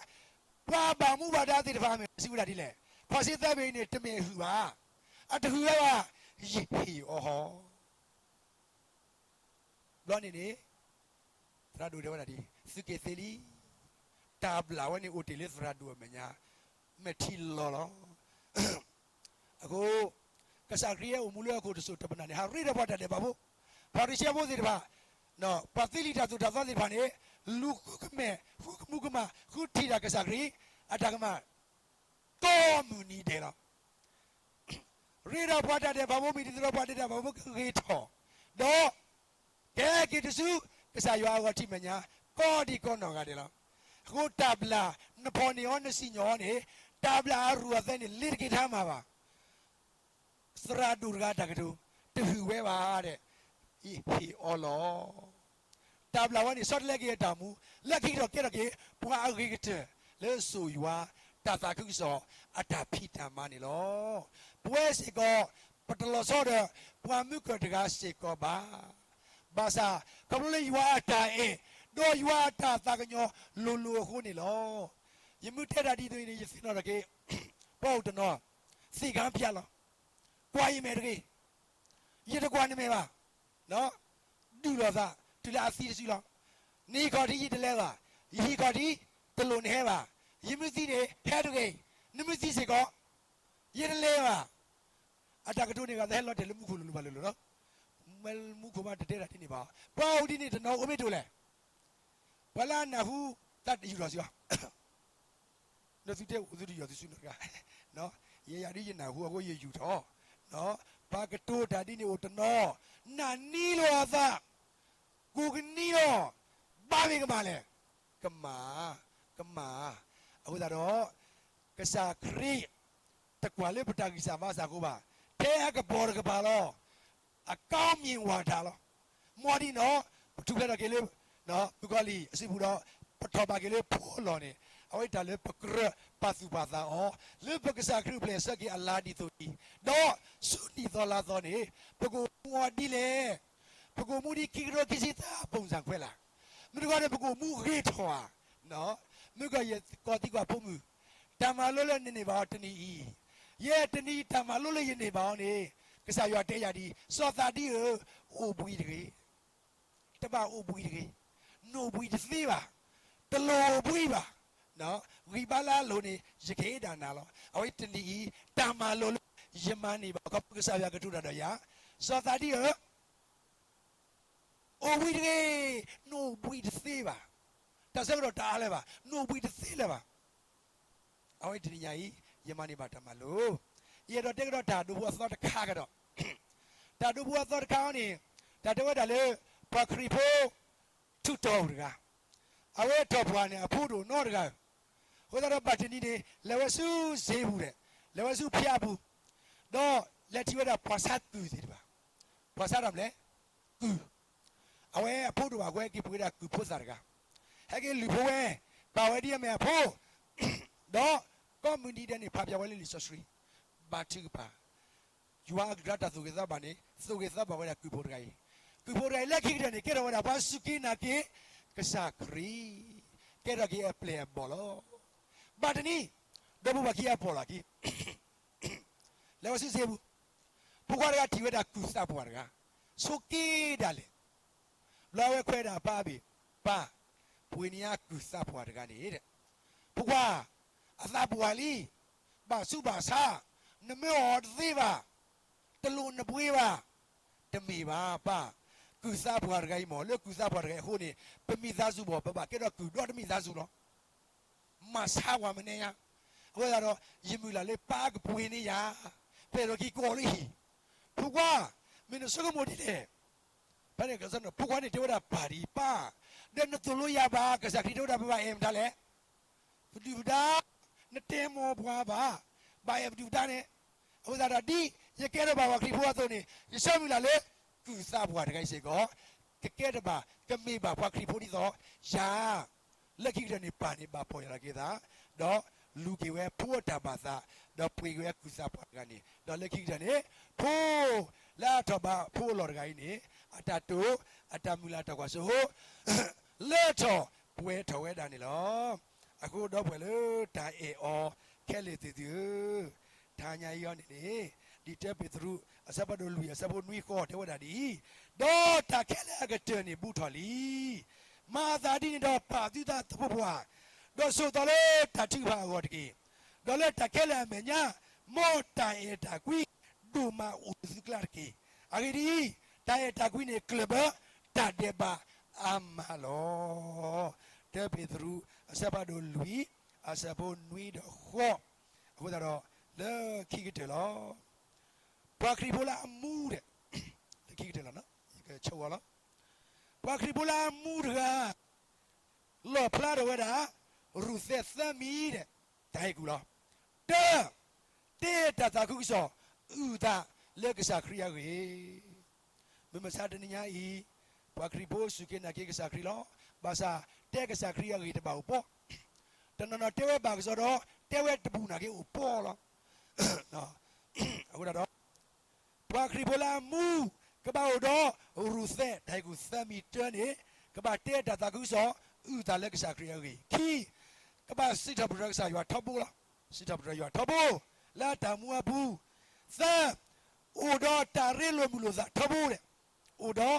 ပှၤဘၣ်မူဘၣ်ဒါသ့ၣ်တဖၣ်အမဲာ် စံးဝဲဒၣ်ဒ်လဲၣ်, ဖီၣ်စ့သၢဘ့ၣ်အံၤန့ၣ် တမ့ၢ်အဟုၣ်ဘၣ်, အတဟုၣ်ဝဲဘၣ်, ယဟ့ၣ်အီၤဟီ ဘျီန့ၣ်န့ၣ် သရၣ်ဒိၣ်တဲဝဲဒၣ်ဒ်အံၤ, သုက့ၤသ့လံ. တၢ်ဘျၣ်ဝဲန့ၣ်အိၣ်တ့ၢ်လၢသရၣ်ဒိၣ်အမဲာ်ညါ, မဲာ်ထံလီၤလီၤ. အဃိ ကစၢ်ခရံာ်ဟဲအိၣ်မူလၢဟီၣ်ခိၣ်တစိၢ်တပနၢ်န့ၣ် ဟးရ့ဒီးပှၤတၢ်ဒဲးဘးဖိ, ဖၤရံၤၡဲဖိသ့ၣ်တဖၣ်, ပှၤသ့လံာ်တၢ်သိၣ်တၢ်သီသ့ၣ်တဖၣ်န့ၣ် လူၤဃုကမဲာ် ဃုကမူကမၣ် ဃုထံၣ်တၢ်ကစၢ်ခရံာ် အတၢ်ကမၣ် ကိးမုၢ်နံၤဒဲးလီၤ. ရ့ဒီးပှၤတၢ်ဒဲးဘးဖိ မ့ၢ်ဒ်သိးဒီးပှၤတၢ်ဒဲးဘးဖိကဂ့ၤထီၣ်, ဒီး ကဟဲက့ၤတစု ကစၢ်ယွၤအဂီၢ်ထံးမဲာ်ညါ ကိးဒံကိးနီၢ်ဂၤဒဲးလီၤ. အဃိတၢ်ဘျၣ် နဖီၣ်န့ၢ်အီၤ နစံၣ်ညီၣ်အီၤန့ၣ် တၢ်ဘျၣ်အရူၢ်အသဲန့ၣ် လ့ၤတက့ၤထါမးဘၣ်. သရၣ်ဒိၣ်တဂၤအတၢ်ကတိၤ တဟုၣ်ဝဲဘၣ်ဒီး ယဟ့ၣ်အီၤလီၤ. တၢ်ဘျၣ်ဝဲန့ၣ် ဆီတလဲက့ၤအတၢ်အိၣ်မူ လၢခံကတၢၢ်ကဲထီၣ်က့ၤ ပှၤအဂ့ၤကတၢၢ်လၢစိာ်ယွၤ တၢ်သးခုကစီၣ် အတၢ်ဖံးတၢ်မၤန့ၣ်လီၤ. ပဝဲစ့ၢ်ကီး ပတလီၤဆီဒီး ပှၤမုၢ်ကၢၢ်တဂၤစ့ၢ်ကီးဘၣ်. ဘၣ်ဆၣ် ခီဖျိလၢယွၤအတၢ်အဲၣ် ဒီးယွၤအတၢ်သးကညီၤလိၤလိၤအဃိန့ၣ်လီၤ. ယမ့ၢ်တဲတၢ်ဒ်သိးအံၤန့ၣ် ယသ့ၣ်နီၣ်ထီၣ်က့ၤ ပှၤအိၣ်တနီၤ သ့ၣ်ကါဖျါလီၤ. ကွၢ်ယမဲာ်တဂ့ၤ, ယတကွၢ်နမဲာ်ဘၣ်. ဒုၣ်လီၤသး တုၤလၢအသံတစုလီၤ. နဟံးခီၣ်ထံးယတလဲၤဘၣ်, ယဟံးခီၣ်ထံး တလိၣ်နဟဲဘၣ်, ယမ့ၢ်သံန့ၣ် ဟဲတဂ့ၤ, နမ့ၢ်သံစ့ၢ်ကီး ယတလဲၤဘၣ်. အတၢ်ကတိၤန့ၣ် ဂၤသးဟဲလီၤတဲာ်လၢမူခိၣ်လိၤလိၤဘၣ်လိၤလိၤလီၤ. မ့ၢ်မူခိၣ်မးတတဲတၢ်ဒ်န့ၣ်ဘၣ်. ပှၤအိၣ်ဒ်န့ၣ်တနီၤအိၣ်မ့ၢ်တအိၣ်လဲၣ်. ပှၤလၢအနၢ်ဟူ သးတယူၢ်ထီၣ်စ့ၢ်ကီး ဒီးသုတဲအိၣ်သုတယီၢ်သုစုနီတဂၤ, ယဲယၤဒ်ယနၢ်ဟူအဃိယယူၢ်ထီၣ်, ပှၤကတိၤတၢ်ဒ်န့ၣ်အိၣ်တနီၤ, နၢ်နံလိာ်အသး, ကိးကနံၤလီၤ, ဘၣ်မ့ၢ်ကမၣ်လဲၣ်, ကမၣ်, ကမၣ်, အဃိသတးဒီး ကစၢ်ခရံာ် တကွၢ်လၢပတၢ်ဂံၢ်စၢ်ဘါစၢ်အဃိဘၣ်, ထဲအကပီၤတကပၤလီၤ. အကောင်းမြင်ဝါဒလီၤ. မ်ဒ်န့ၣ် ပထူၣ်ဖျဲးထီၣ်က့ၤလၢ မုၣ်ကီၤလံၢ်အစုပူၤဒီး ပထီၣ်ဘၣ်က့ၤလၢဖိအလီၢ်န့ၣ်, အဝဲတၢ်လၢပကြၢးပာ်သူၣ်ပာ်သးအီၤ လၢပကစၢ်ခရံာ်အိၣ်ဖျဲၣ်ဆၢက့ၤအလါဒ်သိးအံၤ, ဒီးဆူနံၣ်သီလါသီန့ၣ် ပကအိၣ်မူအီၤဒ်လဲၣ်. ပကအိၣ်မူဒ်ခံကထိခံဆံသၢအပူၤစၢ်ခွဲးလၢ်, မ့ၢ်တခီန့ၣ် ပကအိၣ်မူဂ့ၤထီၣ်ဧါ. မုၢ်ကီၤလံၢ်ကီၢ်သံကွၢ်ဖိမုၣ်, တၢ်မၤလိလၢနန့ၢ်ဘၣ်အီၤတနံၤအံၤ, ယဲတနံၤအံၤတၢ်မၤလိလၢယန့ၢ်ဘၣ်အီၤန့ၣ်, ကစၢ်ယွၤတဲယၤဒ်အံၤ, စီၤသးဒံဧၢ, အိၣ်ဘှံးတဂ့ၤ. တဘၣ်အိၣ်ဘှံးတဂ့ၤ, နအိၣ်ဘှံးတသ့ဘၣ်, တလိၣ်အိၣ်ဘှံးဘၣ်. ဂံၢ်ဘါလၢအလိၤန့ၣ် ယကဟ့ၣ်ဒၣ်နၤလီၤ. အဝဲတနံၤအံၤ တၢ်မၤလိလၢယမၤန့ၢ်ဘၣ် ခီဖျိကစၢ်ယွၤကတိၤတၢ်ဒီးယၤ, စီၤသးဒံဧၢ, အိၣ်ဘှံးတဂ့ၤ, နအိၣ်ဘှံးတသ့ဘၣ်. တၢ်ဆၢကတီၢ်တအါလၢၤဘၣ်, နအိၣ်ဘှံးတသ့လၢၤဘၣ်. အဝဲတနံၤညါအံၤ ယမၤန့ၢ်ဘၣ်တၢ်မၤလိာ်, ယအဲၣ်ဒိးတဲကဒီးတၢ်ဒိဖိအသီတခါကဒီး, တၢ်ဒိဖိအသီတခါအံၤန့ၣ်, တၢ်တဲဝဲဒၣ်လၢ ပှၤခရံာ်ဖိ ထူးတီၤတဂၤ, အဝဲထီၣ်ပှၢ်န့ၣ် အဖိတအိၣ်နီတဂၤ, အဃိသတးဒီးဘၣ်တနံၤန့ၣ် လဲၤဝဲဆူစ့ပူၤဒီး, လဲၤဝဲဆူဖၠါပူၤ, ဒီးလဲၤထံၣ်ဝဲဒၣ်ပှၤဆါကုၢ်သ့ၣ်တဖၣ်, ပှၤဆါတၢ်မနုၤလဲၣ်, ကုၢ် အဝဲအဖိတအိၣ်ဘၣ်အဃိ ဟဲက့ၤပှ့ၤဒၣ်ကုၢ်ဖိသၣ်တဂၤ, ဟဲက့ၤလုၢ်ဖိဝဲ, ပာ်ဝဲဒ်အမ့ၢ်အဖိ, ဒီး ကိးမုၢ်နံၤဒဲးန့ၣ် ဖးဖျါဝဲလၢလံာ်စီဆှံ, ဘါထုကဖၣ်, ယွၤအကလုၢ်တၢ်သိၣ်ဂ့ၤသီဘၣ်န့ၣ် သိၣ်ဂ့ၤသီဘၣ်ဝဲဒၣ်ကုၢ်ဖိတဂၤအံၤ, ကုၢ်ဖိတဂၤအံၤ လၢခံကတၢၢ်န့ၣ် ကဲထီၣ်ဝဲဒၣ်ပှၤစူၢ်က့ၤနာ်က့ၤ ကစၢ်ခရံာ်, ကဲထီၣ်က့ၤအပျဲၢ်အဘီၣ်လီၤ. ဘၣ်တနံၤ ဒီပုၢ်ဝဲၢ်ခံဂၤပိာ်လီၤက့ၤ လဲၤဝဲဆူစ့ပူၤ, ဖိခွါတဂၤထံၣ်ဝဲဒၣ်ကုၢ်သးပှၢ်တဂၤ, ဆိးက့ဒၣ်လဲာ်, ဘျီဝဲခွဲးဒၣ်အပၢ်အဘ့ၣ်, ပၢ်, ပှ့ၤန့ၢ်ယၤကုၢ်သးပှၢ်တဂၤန့ၣ်, ဖိခွါ, အသးပှၢ်လံ, ဘၣ်ဆူးဘၣ်ဆါ, နမၢအီၤတသ့ဘၣ်, တလိၣ်နပှ့ၤဘၣ်, တမ့ၢ်ဘၣ်ပၢ်, ကုၢ်သးပှၢ်တဂၤအံၤမ့ၢ် လၢကုၢ်သးပှၢ်တဂၤအံၤအဃိန့ၣ် ပမံသးစူၤဘၣ် ပဘၣ်ကဲထီၣ်ကုၢ်ဒီတမံသးစူၤလီၤ. မၤဆါပှၤမနုၤညါ, အဃိသတးဒီး ယမုၢ်လၢ်လၢပၢ်ကပှ့ၤန့ၢ်ယၤ, ဖဲဒီးက့ၤကိးလၢဟံၣ်, ဖိခွါ, မ့ၢ်နဆိကမိၣ်ဒ်လဲၣ်, ဖဲန့ၣ် ဖိခွါန့ၣ်တဲဝဲဒၣ်ပၢ်ဒ်အံၤ, ပၢ်, ဒီးနသိၣ်လိယၤဘၣ် ကစၢ်ခရံာ်တဲဝဲဒၣ်ပဘၣ်အဲၣ်မတၤလဲၣ်, ပဒုၣ်ပဒါ, နတဲမီၤပှၤဘၣ်, ဘၣ်အဲၣ်ပဒုၣ်ပဒါန့ၣ်, အဃိသတးဒီးဒ်ယကဲထီၣ်ဘၣ်ပှၤခရံာ်ဖိအသိးန့ၣ် ယဆၢမုၢ်လၢ်လၢ ကုၢ်သးပှၢ်တဂၤအံၤစ့ၢ်ကီး ကကဲထီၣ်ဘၣ် ကမ့ၢ်ဘၣ်ပှၤခရံာ်ဖိဒ်သိးယၤ လၢခံကတၢၢ်န့ၣ် ပၢ်န့ၣ်ဘၣ်ပီၢ်ယၢ်လီၤက့ၤသး, ဒီးလူၤက့ၤဝဲဖိအတၢ်ဘၣ်သး, ဒီးပှ့ၤက့ၤဝဲကုၢ်သးပှၢ်တဂၤန့ၣ်, ဒီးလၢခံကတၢၢ်န့ၣ် ဖိလၢအထီၣ်ဘၣ်ဖိအလီၢ်တဂၤအံၤန့ၣ် အတၢ်တိာ်, အတၢ်မုၢ်လၢ်တၢ်ကွၢ်စိ လၢထီၣ်ပှဲၤထီၣ်ဝဲဒၣ်န့ၣ်လီၤ. အဃိဒီပုၢ်ဝဲၢ်လၢတၢ်အဲၣ်အီၤခဲလၢာ်သ့ၣ်သုဧၢ, တဟါညါအံၤအီၤန့ၣ်န့ၣ်, ဒ်တၢပ့းတရူး အဆၢဖးဒိၣ်လွံၢ် အဆၢဖိနွံဃိးတဲဝဲဒၣ်ဒ်အံၤ, ဒီးတၢ်ခဲလၢာ်အကတၢၢ်န့ၣ်ဘူးထီၣ်လံ. မၤအသးဒ်န့ၣ်ဒီး ပာ်သုသးသဖှိၣ်ပှၢ်, ဒီးဆိးသီလၢတၢ်ထုကဖၣ်အဂီၢ်တက့ၢ်. ဒီးလၢတၢ်ခဲလၢာ်အမဲာ်ညါ, မ်တၢ်အဲၣ်တၢ်ကွံ ဒိၣ်မးအိၣ်လၢသုကျါတက့ၢ်. အဂ့ၢ်ဒ်အံၤ, တၢ်အဲၣ်တၢ်ကွံန့ၣ် ကျၢၢ်ဘၢတၢ်ဒဲးဘးအါမးလီၤ. တၢပ့းတရူး အဆၢဖးဒိၣ်လွံၢ် အဆၢဖိနွံဒီးဃိး, အဃိသတးဒီး လၢခံကတၢၢ်လီၤ. ပှၤခရံာ်ဖိလၢအမူဒီး, လၢခံကတၢၢ်လီၤ, ယကဆိးဝဲလီၤ. ပှၤခရံာ်ဖိလၢအမူတဂၤ လီၣ်ဖျါထီၣ်ဝဲဒၣ် ရူၤသဲသၢမံၤဒီး တၢ်ဟ့ၣ်ကူၣ်လီၤ. တၢ, တဲတၢ်သးခုကစီၣ် အုၣ်သးလၢကစၢ်ခရံာ်အဂ့ၢ်. မုၢ်မဆါတနံၤညါအံၤ, ပှၤခရံာ်ဖိစူၢ်က့ၤနာ်က့ၤကစၢ်ခရံာ်လီၤ. ဘၣ်ဆၣ်တဲကစၢ်ခရံာ်အဂ့ၢ်တဘၣ်အိၣ်ပှီၢ်, တနီၤနီၤတဲဝဲဘၣ်ကစီဒီ, တဲဝဲတဘူၣ်နာ်က့အိၣ်ပှီၢ်လီၤ. အဃိသတးဒီး ပှၤခရံာ်ဖိလၢအမူ ကဘၣ်အိၣ်ဒီးရူၤသဲ တၢ်ဟ့ၣ်ကူၣ်သၢမံၤတၢန့ၣ်, ကဘၣ်တဲတၢ်သးခုကစီၣ် အုၣ်သးလၢကစၢ်ခရံာ်အဂ့ၢ်. ခံ, ကဘၣ်စံးထီၣ်ပတြၢၤကစၢ်ယွၤထီဘိလီၤ. စံးထီၣ်ပတြၢၤယွၤထီဘိ လၢတၢ်မူအပူၤ. သၢ, အိၣ်ဒီးတၢ်ရ့လိာ်မုာ်လိာ်သးထီဘိဒီး, အိၣ်ဒီး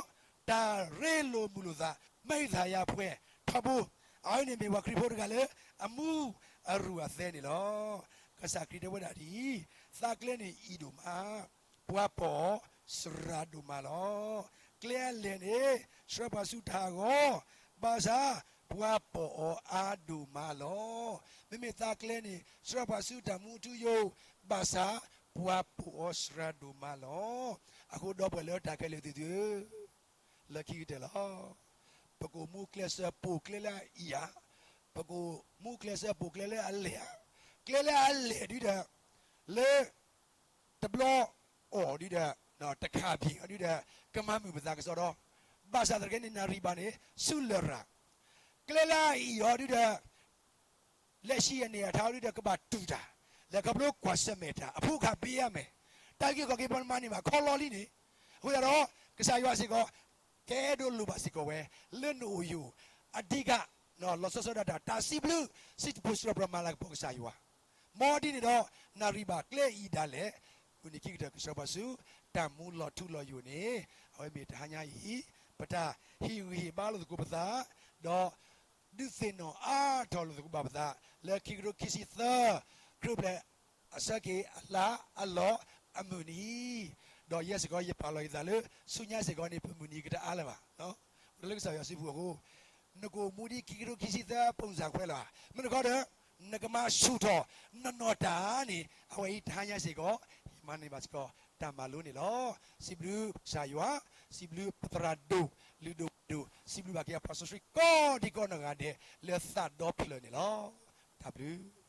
တၢ်ရ့လိာ်မုာ်လိာ်သး မ့ၢ်သးယၤပှဲၤထီဘိ. အဝဲန့ၣ်မ့ၢ်ပှၤခရံာ်ဖိတဂၤလၢ အမူအရူၤအသဲန့ၣ်လီၤ. ကစၢ်ခရံာ်တဲဝဲဒၣ်ဒ်အံၤ, သးကျဲန့ၣ်အံၤဒိၣ်မး, ပှၤပိာ်အီၤစှၤဒိၣ်မးလီၤ. ကျဲအလဲၢ်န့ၣ် ဆှၢပှၤဆူတၢ်အဂီၢ်, ဘၣ်ဆၣ် ပှၤပိာ်အီၤအါဒိၣ်မးလီၤ. မ့မ့ၢ်သးကျဲန့ၣ် ဆှၢပှၤဆူတၢ်မူထူယိာ်, ဘၣ်ဆၣ် ပှၤပိာ်အီၤစှၤဒိၣ်မးလီၤ. အဃိဒီပုၢ်ဝဲၢ်လၢတၢ်ခဲလၢာ်သ့ၣ်သုဧၢ, လၢခံကတၢၢ်လီၤ. ပကအိၣ်မူကျဲစၢးပိာ်ကျဲလၢအအံၤဧါ, ပကအိၣ်မူကျဲစၢးပိာ်ကျဲလၢအလဲၢ်ဧါ, ကျဲလၢအလဲၢ်ဒုဒီး လၢ တဘျီအီၤဒုဒီး တခါဘၣ်အီၤဒုဒီး ကမၤမုာ်ပသးကစီဒီ, ဘၣ်ဆၣ်သနာ်က့န့ၣ် နၣ်ရံၣ်ဘၣ်န့ၣ် ဆူလရာ်, ကျဲလၢအအံၤအီၤဒုဒီး လဲၤဆံးအန့ၢ်အထါအီၤဒုဒီး ကဘၣ်တူၢ်တၢ်, လဲၤခီဖျိကွၢ်ဆၢၣ်မဲာ်တၢ်, အဖိခၣ်ဘ့အမဲာ်, တၢ်ဂ့ၢ်ကီၢ်က့ၤပမၤန့ၢ်ဘၣ်ခီလီလံန့ၣ်, အဃိသတးဒီး ကစၢ်ယွၤစ့ၢ်ကီး ကအဲၣ်ဒိးလိၣ်ဘၣ်စ့ၢ်ကီးဝဲ လၢနအိၣ်ယိာ် အဓိက လီၤဆီဒၣ်တၢ် တၢ်စံးဘျုး စံးတပူၤစံးထီၣ်ပတြၢၤမၤလၤကပီၤကစၢ်ယွၤ, မ်ဒ်န့ၣ်ဒီး နၣ်ရံၣ်ဘၣ်ကျဲအံၤဒၣ်လဲာ်, မုၢ်နံၤခံကတၢၢ်ကဆှၢပှၤဆူ တၢ်မူလီၤထူလီၤယိာ်န့ၣ်, အဝဲမ့ၢ်တဟါညါအံၤ ပတၢ်ဟ့ၣ်ဂံၢ်ဟ့ၣ်ဘါလိာ်သကိးပသး, ဒီး ဒုးသ့ၣ်နီၣ်အါထီၣ်လိာ်သကိးဘၣ်ပသး လၢခံကထိခံဆံသၢ ခရံာ်အိၣ်ဖျဲၣ်အဆၢက့ၤအလါအလီၢ်အမုၢ်နံၤ, ဒီးယဲစ့ၢ်ကီးယပာ်လီၤယသးလၢ ဆူညါစ့ၢ်ကီးန့ၣ် ပမုၢ်နံၤကတအါလၢၤဘၣ်, လၢကစၢ်ယွၤစုပူၤအဃိ, နကအိၣ်မူဒ်ခံကထိခံဆံသၢ ပုံစံခွဲလၢၤဘၣ်, မ့ၢ်တခီဒီး နကမၤဆူၣ်ထီၣ် နနီၢ်တၢ်န့ၣ် အဝဲအံၤတဟါညါစ့ၢ်ကီး ယမၤန့ၢ်ဘၣ်စ့ၢ်ကီး တၢ်မၤလိန့ၣ်လီၤ. စံးဘျုးကစၢ်ယွၤ, စံးဘျုးပသရၣ်ဒိၣ်, လုၢ်ဒိၣ်ပှ့ၤဒိၣ်, စံးဘျုးဘၣ်က့ၤအပှၤစီဆှံကိးဒံကိးနီၢ်ဂၤဒဲး လၢသးဒီဖျၢၣ်န့ၣ်လီၤ. တၢ်ဘျုး